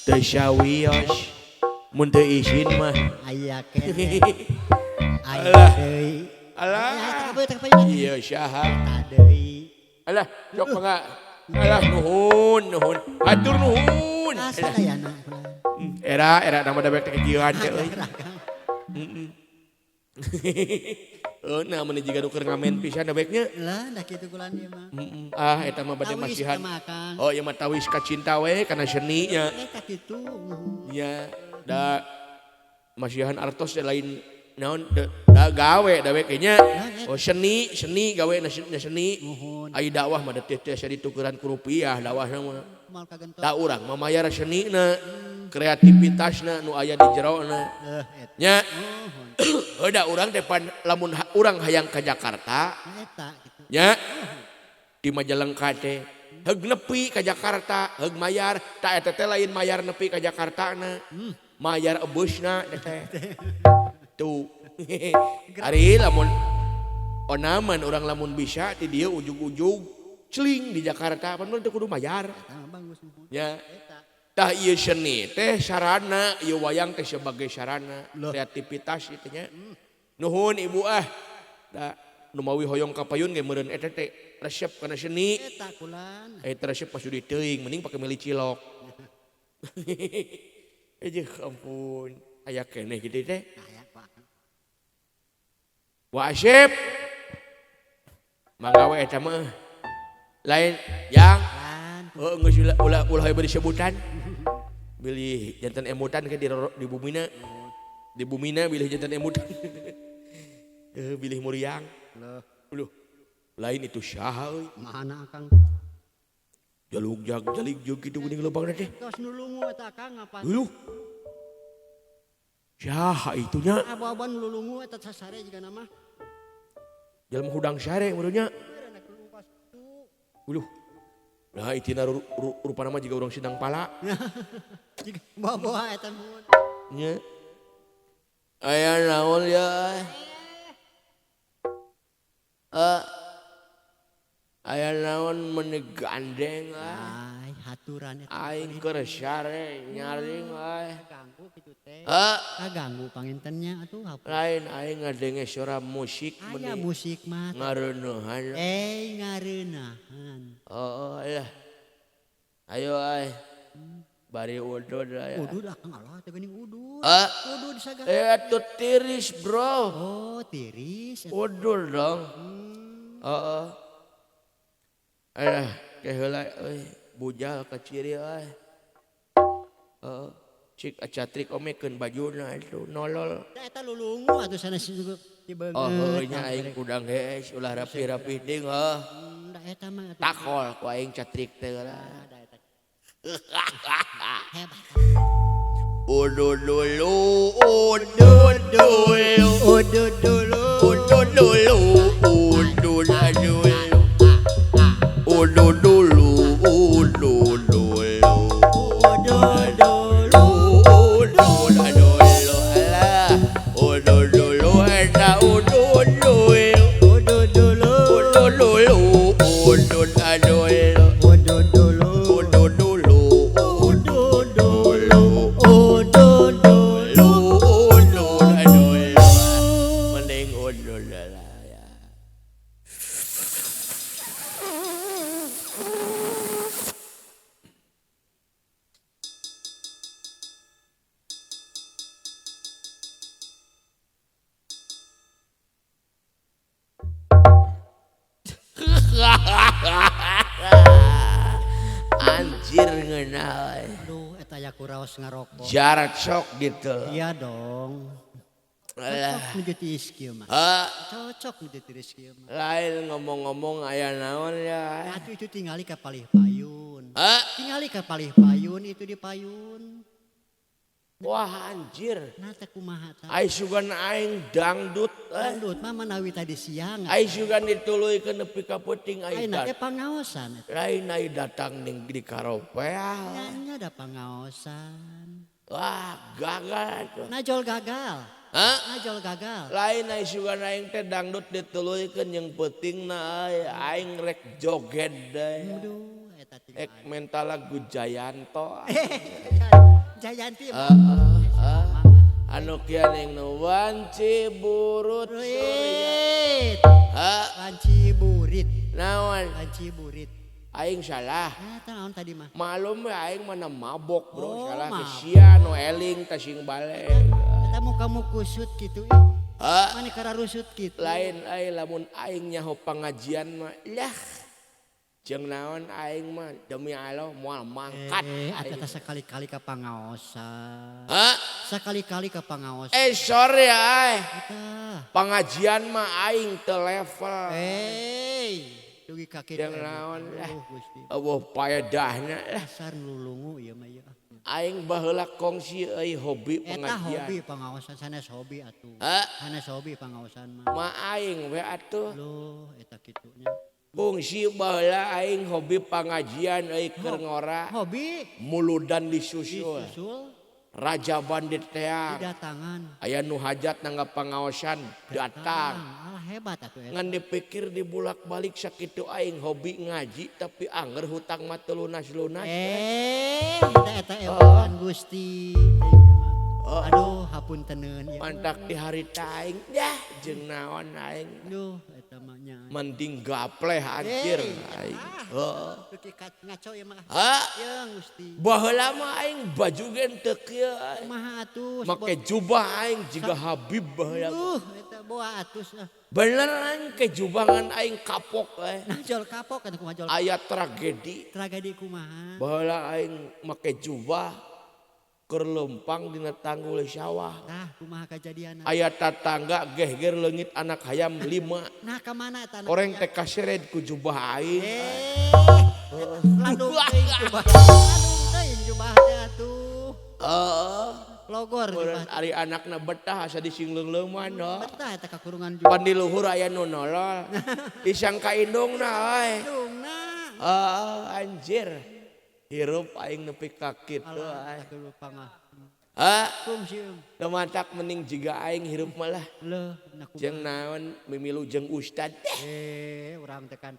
Teu sawios. Mun teu isin mah. Aya keneh. Aya deui. Alah. Ieu saha? Deui. Alah, sok mangga. Alah nuhun, nuhun. Hatur nuhun. Sadayana. Era era nama dewek teh kajian teh euy. Heeh, nah mun jiga nu keur ngamen pisan deweknya. Lah, da kitu kulan ieu mah. Ah, eta mah bade masihan. Oh, ieu mah tawis ka cinta we kana seni nya. Eta kitu. Nya, da masihan artos teh lain naon da gawe dewek nya. Oh, seni, seni gawe na seni. Ai dakwah mah teh teh ditukeran ku rupiah dakwahna mah. Da urang mah mayar senina, kreativitasna nu aya di jerona. Nya. Heuh da urang teh pan lamun urang hayang ka Jakarta. Nya. Di Majalengka teh heug nepi ka Jakarta, heug mayar, ta eta teh lain mayar nepi ka Jakarta na. Mayar ebeusna teh. Tuh. Ari lamun onaman urang lamun bisa ti dieu ujug-ujug celing di Jakarta pan teu kudu mayar. Nya. Tah ieu seni teh sarana, ieu wayang teh sebagai sarana kreativitas ieu teh nya. Nuhun ibu ah. Da nu mawi hoyong ka payun ge meureun eta teh resep kana seni. Eta kulan. Eta resep pasudi teuing mending pake meuli cilok. Ejeuh ampun, aya keneh kitu teh. Wa Asep. Mangga we eta mah. Lain yang heuh geus ulah ulah bari sebutan. Bilih jantan emutan ke di bumina. Di bumina bilih jantan emutan. Bilih muriang. Loh. Lain itu saha euy. Mana Akang? Jaluk jag jalik jeung kitu geuning leumpangna teh. Tos nulungu eta Akang apa? Luluh. Saha itu nya? Aba-aba nulungu eta sasare jigana mah. Jelema hudang sare meureun nya. Uluh. Nah, itina rupana mah jiga urang Sindang Pala. Jiga bawa-bawa eta mun. Nya. Aya naon ya? Aya naon meuni gandeng ah. Ay, haturan eta. Aing keur sare nyaring ah. Ganggu kitu teh. Heeh. Kaganggu pangintennya atuh. Lain aing ngadenge suara musik meuni. Aya musik mah. Ngareuneuhan. Ngareunahan. Oh, alah. Ayo ay. Bari udud aya. Udud akang alah teh geuning udud. Udud sagala. Atuh tiris, bro. Oh, tiris. Udud dong. Heeh. Alah, ke heula euy. Bujal ka ciri euy. Heeh. Cik acatrik omekeun bajuna itu nolol. Da eta lulungu atuh sanes di beungeut. Oh heueuh nya aing kudang hees ulah rapi-rapi deui heuh. Da eta mah atuh. Takol ku aing catrik teh lah. Da eta. Hebat. Udu dulu, udu dulu, udu dulu, udu dulu, udu dulu, udu dulu, udu dulu, udu dulu, udu dulu, alah, udu dulu, eta udu dulu, udu dulu, udu dulu, udu dulu, udu dulu, udu dulu, udu dulu, udu dulu, udu dulu, mending udu dulu ya. Anjir ngeunah. Aduh, eta aya kuraos ngarokok. Jarak sok gitu. Iya dong. Cocok nuju tiis kieu mah. Cocok nuju tiis kieu mah. Lain ngomong-ngomong aya naon ya. Atuh itu tingali ka palih payun. Tingali ka palih payun itu di payun. Wah anjir. Nah teh kumaha tah? Ai sugan aing dangdut. Dangdut mah manawi tadi siang. Ai sugan dituluykeun nepi ka peuting ai. Ayeuna teh pangaosan. Lain ai datang ning di karopea. Nya da pangaosan. Wah gagal atuh. Najol gagal. Hah? Najol gagal. Lain ai sugan aing teh dangdut dituluykeun jeung peutingna aing rek joget deui. Aduh eta tinggal. Ek menta lagu Jayanto. Jayanti. Anu kieu ning nu wanci burut. Wanci burit. Naon? Wanci burit. Aing salah. Eta naon tadi mah? Malum we aing mana mabok bro, oh, salah mabok. Sia nu eling teh sing balik. Eta muka-mu kusut kitu ih. Mane kararusut kitu. Lain ai lamun aing nyaho pangajian mah lah. Jeung naon aing mah demi Allah moal mangkat. Eta sekali-kali ka pangaosan. Hah? Sekali-kali ka pangaosan. Sorry ai. Eta. Pangajian mah aing teu level. Dugi ka kitu. Jeung naon lah. Eueuh paedahna lah. Dasar nulungu ieu mah ieu. Aing baheula kongsi euy hobi pengajian. Eta hobi pangaosan sanes hobi atuh. Sanes hobi pangaosan mah. Ma aing we atuh. Loh eta kitu nya. Kungsi baheula aing hobi pangajian euy keur ngora. Hobi muludan disusul. Disusul. Raja bandit tea. Didatangan. Aya nu hajat nanggap pangaosan datang. Alah hebat atuh eta. Ngan dipikir dibulak-balik sakitu aing hobi ngaji tapi anger hutang mah teu lunas-lunas. Eta ewan Gusti. Aduh hapunteneun ieu. Mantak di harita aing dah jeung naon aing. Duh eta mah nya. Mending gapleh anjir aing. Heeh. Duki ngaco ieu mah. Hah? Yeung Gusti. Baheula mah aing baju ge teu kieu. Kumaha atuh? Make jubah aing jiga Habib baheula. Duh eta boa atuh. Bener aing ke jubangan aing kapok euy. Najol kapok atuh kumaha jol. Aya tragedi. Tragedi kumaha? Baheula aing make jubah keur lempang dina tanggul sawah. Tah kumaha kajadianna? Aya tatangga gehger leungit anak hayam 5. Nah ka mana eta anak? Koreng teh kasered ku jubah aing. Landung teuing jubah. Landung teuing jubah teh atuh. Heeh. Logor jubah. Ari anakna betah asa disingleung-leungman heuh. Betah eta kakurungan jubah. Pan di luhur aya nu nolol. Disangka indungna euy. Indungna. Heeh anjir. Hirup aing nepi ka kitu aing. Hah? Teu matak mending jiga aing hirup malah. Leuh, jeung naon mimilu jeung ustad. Urang teh kan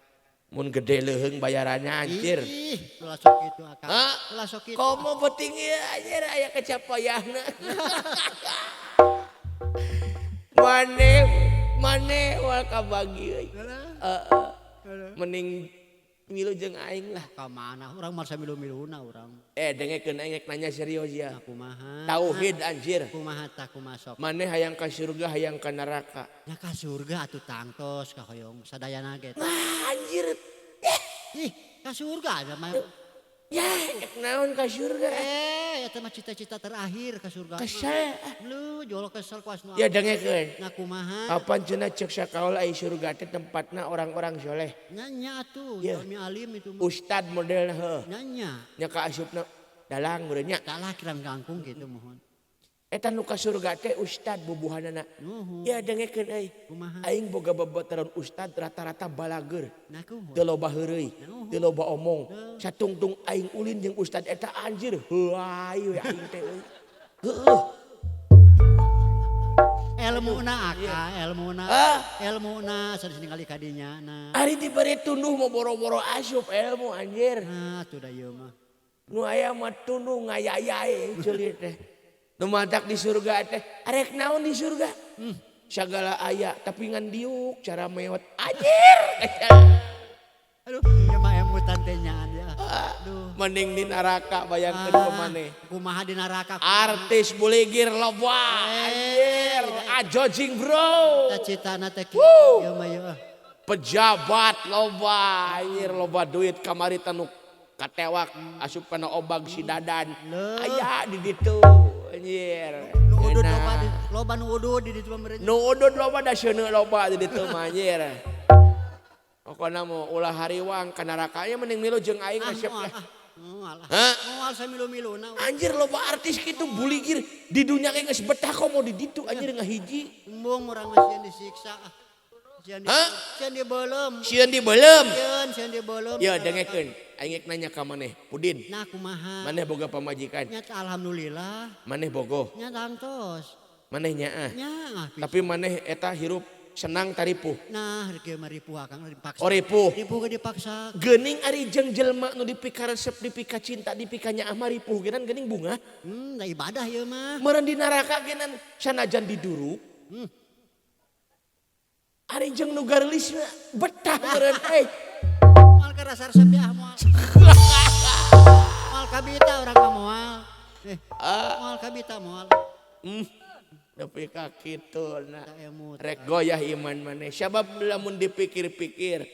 mun gede leuheung bayarannya anjir. Ih, ulah sok kitu akang. Ulah sok kitu. Komo penting ieu anjir aya kecapayahna. Mane mane wal kabagi euy. Heeh. Mending milu jeung aing lah. Ka mana urang mah milu-miluna urang. Dengekeun aing nanya serius ya. Kumaha? Tauhid anjir. Kumaha tah kumaha sok? Maneh hayang ka surga hayang ka neraka. Nya ka surga atuh tangtos ka hoyong sadayana ge. Wah anjir. Ih, ka surga aja mah. Ya, naon ka surga? Eta mah cita-cita terakhir ka surga. Kesel. Lu jol kesel kuas nu. Ya dengekeun. Nah kumaha? Kapan cenah ceuk sakaol ai surga teh tempatna orang-orang soleh. Nya nya atuh, jalmi alim itu mah. Ustad modelna heuh. Nya nya. Nya ka asupna dalang meureun nya. Salah kirang kangkung gitu mohon. Eta nu ka surga teh ustad bubuhanana. Ya dengekeun euy. Aing boga babaturan ustad rata-rata balageur. Teu loba heureuy, teu loba omong. Satungtung aing ulin jeung ustad eta anjir heuay we aing teh euy. Heueuh. Elmuna aka, elmuna. Elmuna sanes ningali ka dinya na. Ari dibere tunduh mah boro-boro asup ilmu anjir. Nah, atuh da ieu mah. Nu aya mah tunduh ngayayae ceuli teh. Nu matak di surga teh arek naon di surga? Sagala aya tapi ngan diuk cara mewot anjir. Aduh, ieu mah emutan teh nyaan ya. Aduh. Mending di neraka bayangkeun kumaneh. Kumaha di neraka? Artis buligir loba anjir. Ajojing bro. Cita-citana teh kieu mah ieu. Pejabat loba anjir loba duit kamari tanu katewak asup kana obag si Dadan. Aya di ditu. Anjir. Nu udud loba di loba nu udud di ditu mah. Nu udud loba da seuneu loba di ditu mah anjir. Pokona mah ulah hariwang ka neraka nya mending milu jeung aing resep lah. Moal. Moal samilu-miluna. Anjir loba artis kitu buligir di dunya ge geus betah komo di ditu anjir ngahiji. Embung urang mah sieun disiksa. Sieun dibeuleum. Sieun dibeuleum. Sieun dibeuleum. Ya dengekeun. Aing rek nanya ka maneh, Pudin. Nah kumaha? Maneh boga pamajikan? Nya alhamdulillah. Maneh bogoh? Nya tangtos. Maneh nyaah? Nyaah. Tapi maneh eta hirup senang taripuh. Nah, kieu mah ripuh akang dipaksa. Oh ripuh. Ripuh ge dipaksa. Geuning ari jeung jelema nu dipikaresep, dipikacinta, dipikanyaah mah ripuh geunan geuning bunga. Da ibadah ieu mah. Meureun di neraka geunan sanajan diduruk. Ari jeung nu gareulis betah meureun euy. Moal karasa resep ya moal. Moal kabita urang mah moal. Moal kabita moal. Nepi ka kitu na. Rek goyah iman maneh. Sabab lamun dipikir-pikir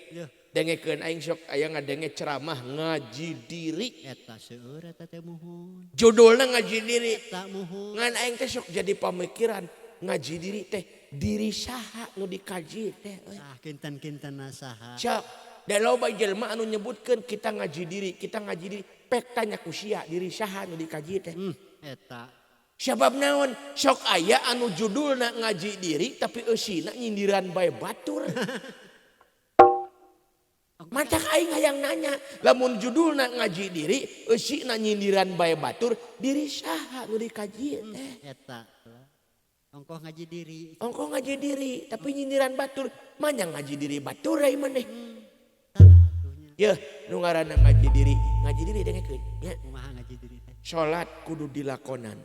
dengekeun aing sok aya ngadenge ceramah ngaji diri. Eta seueur eta teh muhun. Judulna ngaji diri. Eta muhun. Ngan aing teh sok jadi pamikiran ngaji diri teh diri saha nu dikaji teh euy. Ah kinten-kintenna saha. Sok da loba jelema anu nyebutkeun kita ngaji diri pek tanya ku sia diri saha nu dikaji teh. Eta. Sabab naon sok aya anu judulna ngaji diri tapi eusina nyindiran bae batur. Matak aing hayang nanya lamun judulna ngaji diri eusina nyindiran bae batur diri saha nu dikaji teh. Eta. Ongkoh ngaji diri. Ongkoh ngaji diri tapi nyindiran batur manya ngaji diri batur ai maneh. Yeuh nu ngaranna ngaji diri dengekeun nya. Kumaha ngaji diri teh? Salat kudu dilakonan.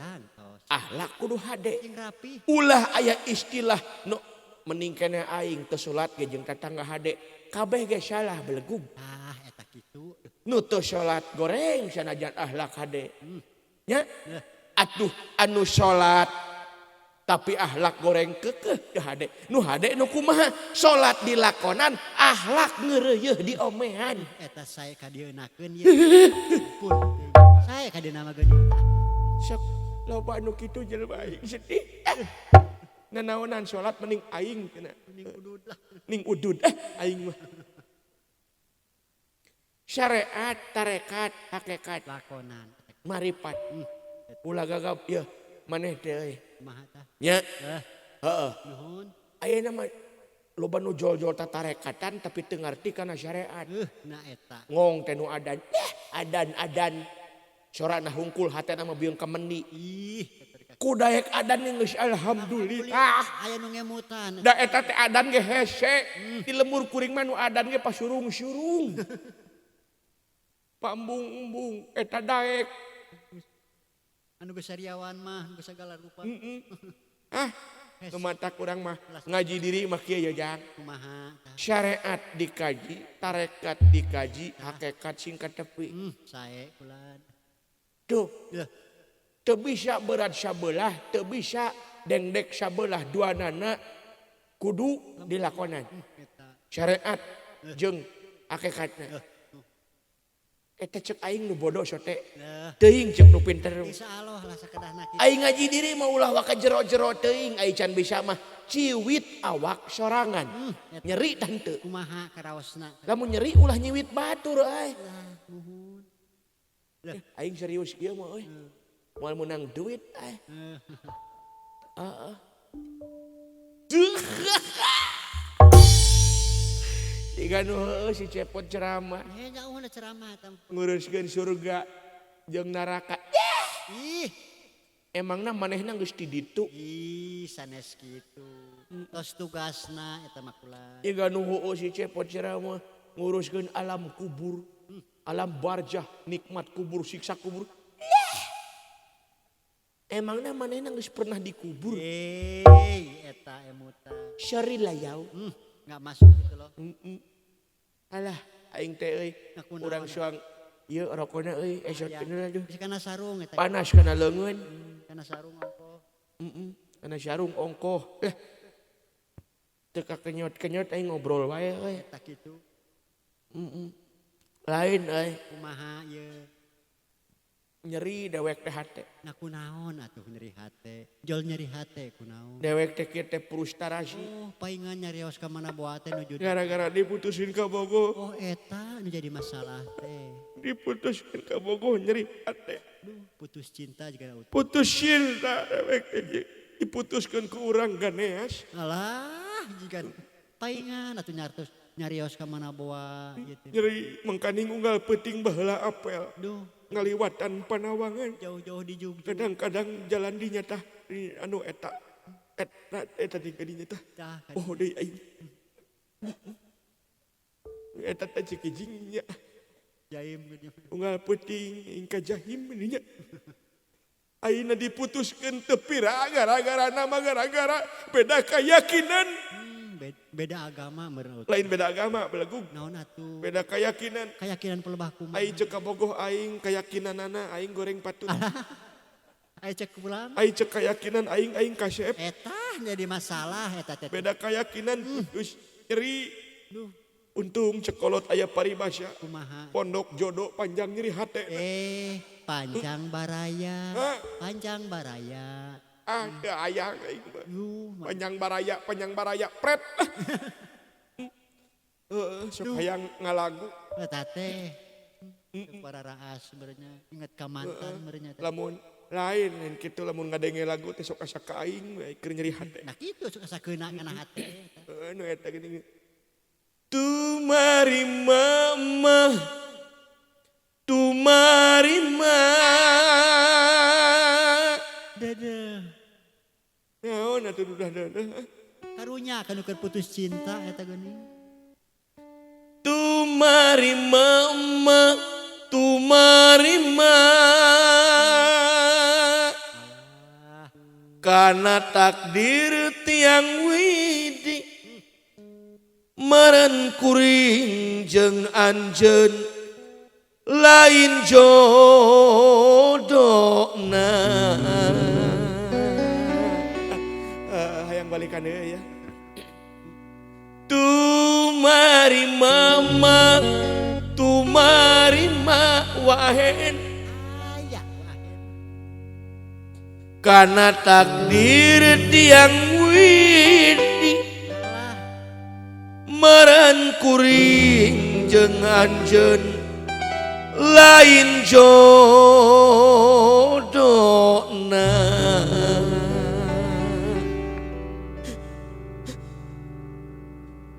Akhlak kudu hade. Ulah aya istilah nu mending keneh aing teu salat ge jeung tatangga hade. Kabeh ge salah belegug. Ah eta kitu. Nu teu salat goreng sanajan akhlak hade. Nya? Atuh anu salat tapi akhlak goreng keukeuh teu hade. Nu hade nu kumaha? Salat dilakonan, akhlak ngeureuyeuh diomean. Eta sae ka dieunakeun ieu. Pun. Sae ka dieuna mah geuning. Sok loba nu kitu jelema aing sedih. Nanaonan salat mending aing cenah. Ning udud lah. Ning udud aing mah. Syariat, tarekat, hakikat, lakonan, maripat. Ulah gagap yeuh maneh teh euy. Kumaha tah? Nya. Heeh. Nuhun. Ayeuna mah loba nu jol-jol tatarekatan tapi teu ngarti kana syariat. Nah eta. Ngong teh nu adan. Adan-adan. Sorana hungkul hatena mah bieung ka mendi. Ih, ku daek adan geus alhamdulillah. Aya nu ngemutan. Da eta teh adan ge hese. Di lemur kuring mah nu adan ge pasurung-surung. Pambung-embung eta daek. Anu geus sariawan mah, geus sagala rupa. Ah, nu matak urang mah ngaji diri mah kieu ya Jang. Kumaha? Syariat dikaji, tarekat dikaji, hakikat singkat tepi. Sae kulan. Tuh. Teu bisa berat sabelah, teu bisa dengdek sabelah duanana kudu dilakonan. Syariat jeung hakikatna. Eta cek aing nu bodoh sote. Teuing cek nu pinter. Insyaallah lah sakedahna kitu. Aing ngaji diri mah ulah waka jero-jero teuing ai can bisa mah ciwit awak sorangan. Nyeri tante. Kumaha karaosna. Lamun nyeri ulah nyiwit batur euy. Nuhun. Aing serius kieu mah euy. Moal meunang duit euy. Heeh. Iga nu heueuh si Cepot ceramah. Jauh ceramah nguruskeun surga jeung neraka. Ih, emangna manehna geus di ditu? Ih, sanes kitu. Tos tugasna eta mah kula. Iga nu heueuh si Cepot ceramah nguruskeun alam kubur, alam barjah, nikmat kubur, siksa kubur. Emangna manehna geus pernah dikubur? Eta emutan. Sorry lah yau. Nggak masuk gitu loh. Alah, aing teh euy. Urang suang ieu rokona euy, esok bener aduh. Kana sarung eta. Panas kana leungeun. Kana sarung ongkoh. Kana sarung ongkoh. Teu kakenyot-kenyot aing ngobrol wae euy. Eta kitu. Lain euy. Kumaha ieu? Nyeri dewek teh hate. Nah kunaon atuh nyeri hate? Jol nyeri hate kunaon? Dewek teh kieu teh frustrasi. Oh, paingan nyarios ka mana boa teh nuju. Gara-gara diputusin ka bogoh. Oh, eta nu jadi masalah teh. Diputusin ka bogoh nyeri hate. Duh, putus cinta juga utuh. Putus cinta dewek teh diputuskeun ku urang ganeas. Alah, jiga paingan atuh nyartos nyarios ka mana boa gitu. Nyeri mangkaning unggal peuting baheula apel. Duh. Ngaliwatan Panawangan jauh-jauh di Jogja. Kadang-kadang jalan di nyata di anu eta eta eta di dinya tah. Oh deui aing. Eta teh cikijing nya. Jaim geuning. Unggal peuting ing ka jahim dinya. Ayeuna diputuskeun teu pira gara-gara nama gara-gara beda keyakinan. Beda agama meureun. Lain beda agama belegug. Naon atuh? Beda keyakinan. Keyakinan pelebah kumaha? Aing cek kabogoh aing keyakinanana aing goreng patut. Aing cek pulang. Aing cek keyakinan aing aing kasep. Eta jadi masalah eta teh. Beda keyakinan terus nyeri. Duh. Untung cekolot aya paribasa. Kumaha? Pondok jodoh panjang nyeri hate. Panjang baraya. Panjang baraya. Ah, ayang aing mah. Panjang baraya, pret. Heeh, sok hayang ngalagu. Eta teh. Para raas sebenarnya inget ka mantan meureunnya teh. Lamun lain kitu lamun ngadenge lagu teh sok asa ka aing we keur nyeri hate. Nah kitu sok asa keuna kana hate. Heeh, nu eta geuning. Tumari mama tumari ma. Dedeh. Naon atuh dudah dedeh. Karunya kanu keur putus cinta eta geuning. Tumari mama tumari ma. Kana takdir tiang widi meren kuring jeung anjeun lain jodona. Hayang balikan deui ya. Tumari mama tumari ma wahen. Kana takdir tiang widi meren kuring jeung anjeun lain jodona.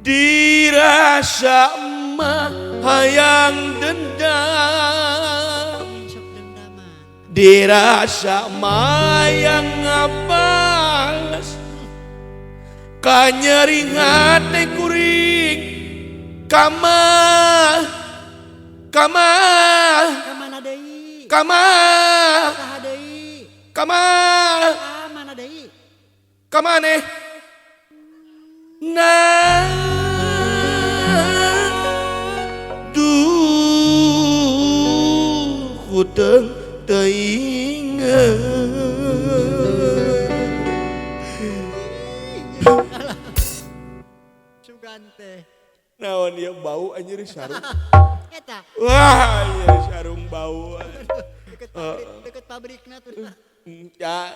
Dirasa mah hayang dendam, dirasa mayang ngabales kanyeri hate kuring kama kama kamana deui kama saha deui kama kamana deui kamane nah duh hutang teinget. Sugan teh. Naon ieu bau anjir sarung. Eta. Wah, anjir sarung bau. Deket pabrikna tuh. Ya.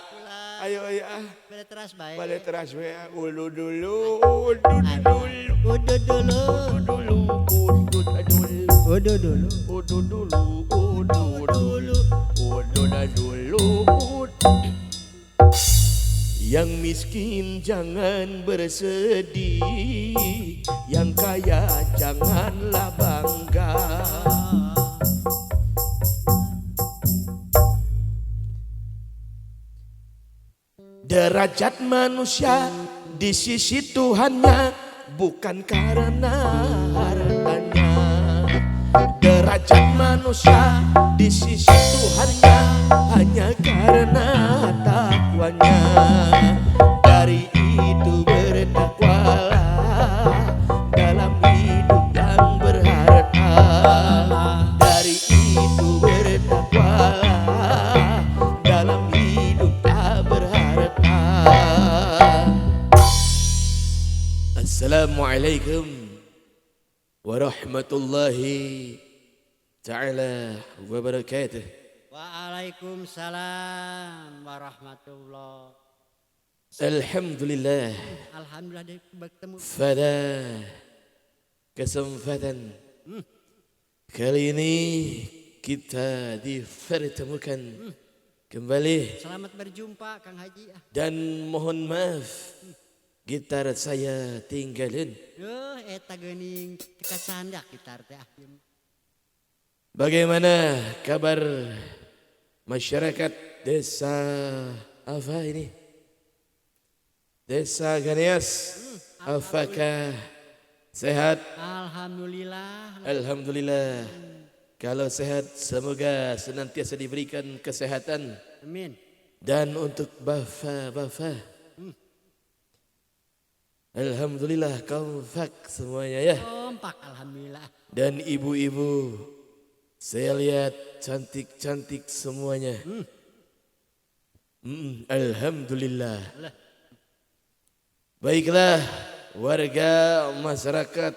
Ayo ya. Bade teras bae. Bade teras we. Ulu dulu, udu dulu. Udu dulu. Udu dulu, udu dulu. Udu dulu. Udu dulu, udu dulu. Udu dulu. Yang miskin jangan bersedih, yang kaya janganlah bangga. Derajat manusia di sisi Tuhannya bukan karena hartanya. Derajat manusia di sisi Tuhannya hanya karena takwanya. Dari itu bertakwalah dalam hidup yang berharta. Dari itu bertakwalah dalam hidup tak berharta. Assalamualaikum warahmatullahi ta'ala wabarakatuh. Waalaikumsalam warahmatullah. Alhamdulillah. Alhamdulillah bertemu. Pada kesempatan kali ini kita dipertemukan kembali. Selamat berjumpa Kang Haji. Dan mohon maaf gitar saya tinggalin. Duh, eta geuning teka candak gitar teh. Bagaimana kabar masyarakat desa apa ini? Desa Ganeas. Apakah sehat? Alhamdulillah. Alhamdulillah. Kalau sehat semoga senantiasa diberikan kesehatan. Amin. Dan untuk bapak-bapak, alhamdulillah kompak semuanya ya. Kompak alhamdulillah. Dan ibu-ibu, saya lihat cantik-cantik semuanya. Alhamdulillah. Baiklah warga masyarakat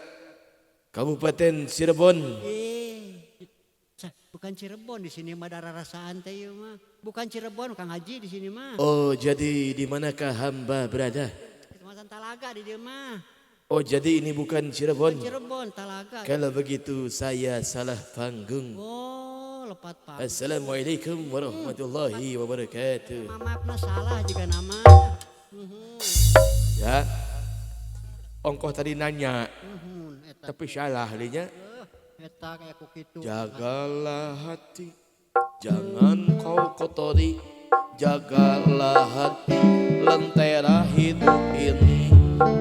Kabupaten Cirebon. Bukan Cirebon di sini mah darah rasaan teh ieu mah. Bukan Cirebon Kang Haji di sini mah. Oh, jadi di manakah hamba berada? Kecamatan Talaga di dieu mah. Oh, jadi ini bukan Cirebon. Bukan Cirebon, Talaga. Kalau begitu saya salah panggung. Oh, lepat panggung. Assalamualaikum warahmatullahi wabarakatuh. Maafna salah juga nama. Ya. Ongkoh tadi nanya. Tapi salah linya. Eta kayak kukitu. Jagalah hati, jangan kau kotori. Jagalah hati, lentera hidup ini.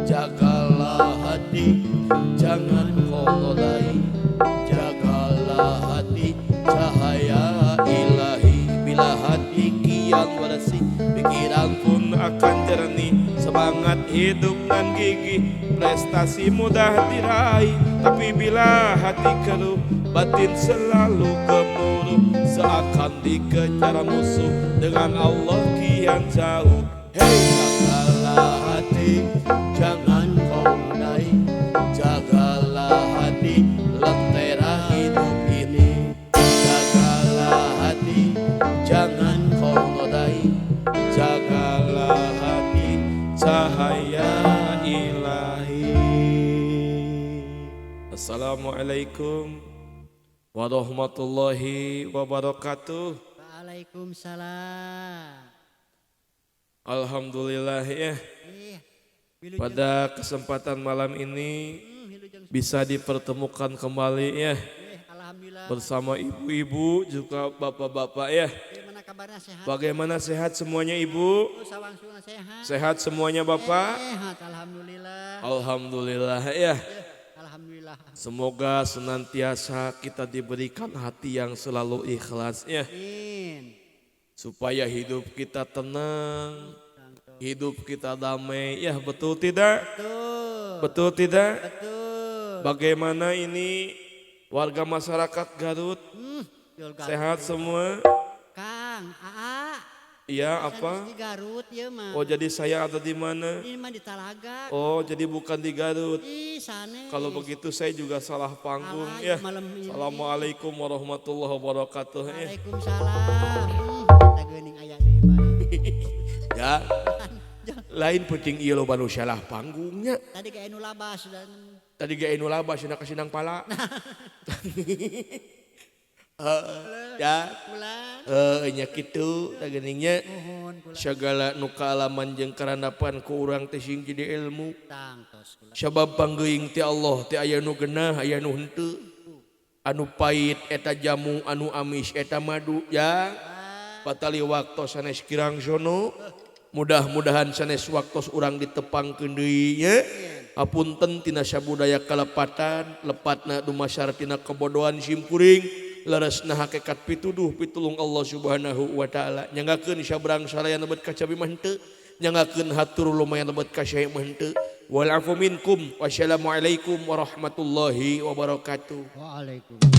Jagalah hati, jangan kau nodai. Jagalah hati, cahaya ilahi. Bila hati kian bersih, pikiran pun akan jernih. Semangat hidup dan gigih, prestasi mudah diraih. Tapi bila hati keruh, batin selalu gemuruh. Seakan dikejar musuh, dengan Allah kian jauh. Hei, jagalah hati, jangan kau nodai. Jagalah hati, lentera hidup ini. Jagalah hati, jangan kau nodai. Jagalah hati, cahaya ilahi. Assalamualaikum warahmatullahi wabarakatuh. Waalaikumsalam. Alhamdulillah ya. Pada kesempatan malam ini bisa dipertemukan kembali ya. Bersama ibu-ibu juga bapak-bapak ya. Bagaimana sehat semuanya ibu? Sehat semuanya bapak? Sehat, alhamdulillah. Alhamdulillah ya. Alhamdulillah. Semoga senantiasa kita diberikan hati yang selalu ikhlas ya. Amin. Supaya hidup kita tenang, hidup kita damai ya, betul tidak? Betul. Betul tidak? Betul. Bagaimana ini warga masyarakat Garut? Sehat semua? Kang, Aa. Iya apa? Di Garut ya mah. Oh jadi saya ada di mana? Ini mah di Talaga. Oh jadi bukan di Garut. Ih, sanes. Kalau begitu saya juga salah panggung Salah, ya. malam ini. Assalamualaikum warahmatullahi wabarakatuh ya. Waalaikumsalam. Tah geuning aya deui bae. Ya. Lain penting ieu loba nu salah panggungnya. Tadi ge anu labas dan Tadi ge anu labas cenah ka Sindang Pala. Ya. Bulan. Nya kitu tah geuning nya. Nuhun kula. Sagala nu kaalaman jeung karandapan ku urang teh sing jadi ilmu. Tangtos kula. Sabab panggeuing ti Allah teh aya nu genah aya nu henteu. Anu pahit eta jamu, anu amis eta madu ya. Patali waktos sanes kirang sono. Mudah-mudahan sanes waktos urang ditepangkeun deui nya. Apunten tina sabudaya kalepatan, lepatna dumasar tina kebodohan simkuring. Leresna hakikat pituduh pitulung Allah Subhanahu wa taala. Nyanggakeun sabrang saraya lebet ka cabi mah henteu, nyanggakeun hatur lumayan lebet ka syai mah henteu. Wal afu minkum. Wassalamualaikum warahmatullahi wabarakatuh. Waalaikumsalam.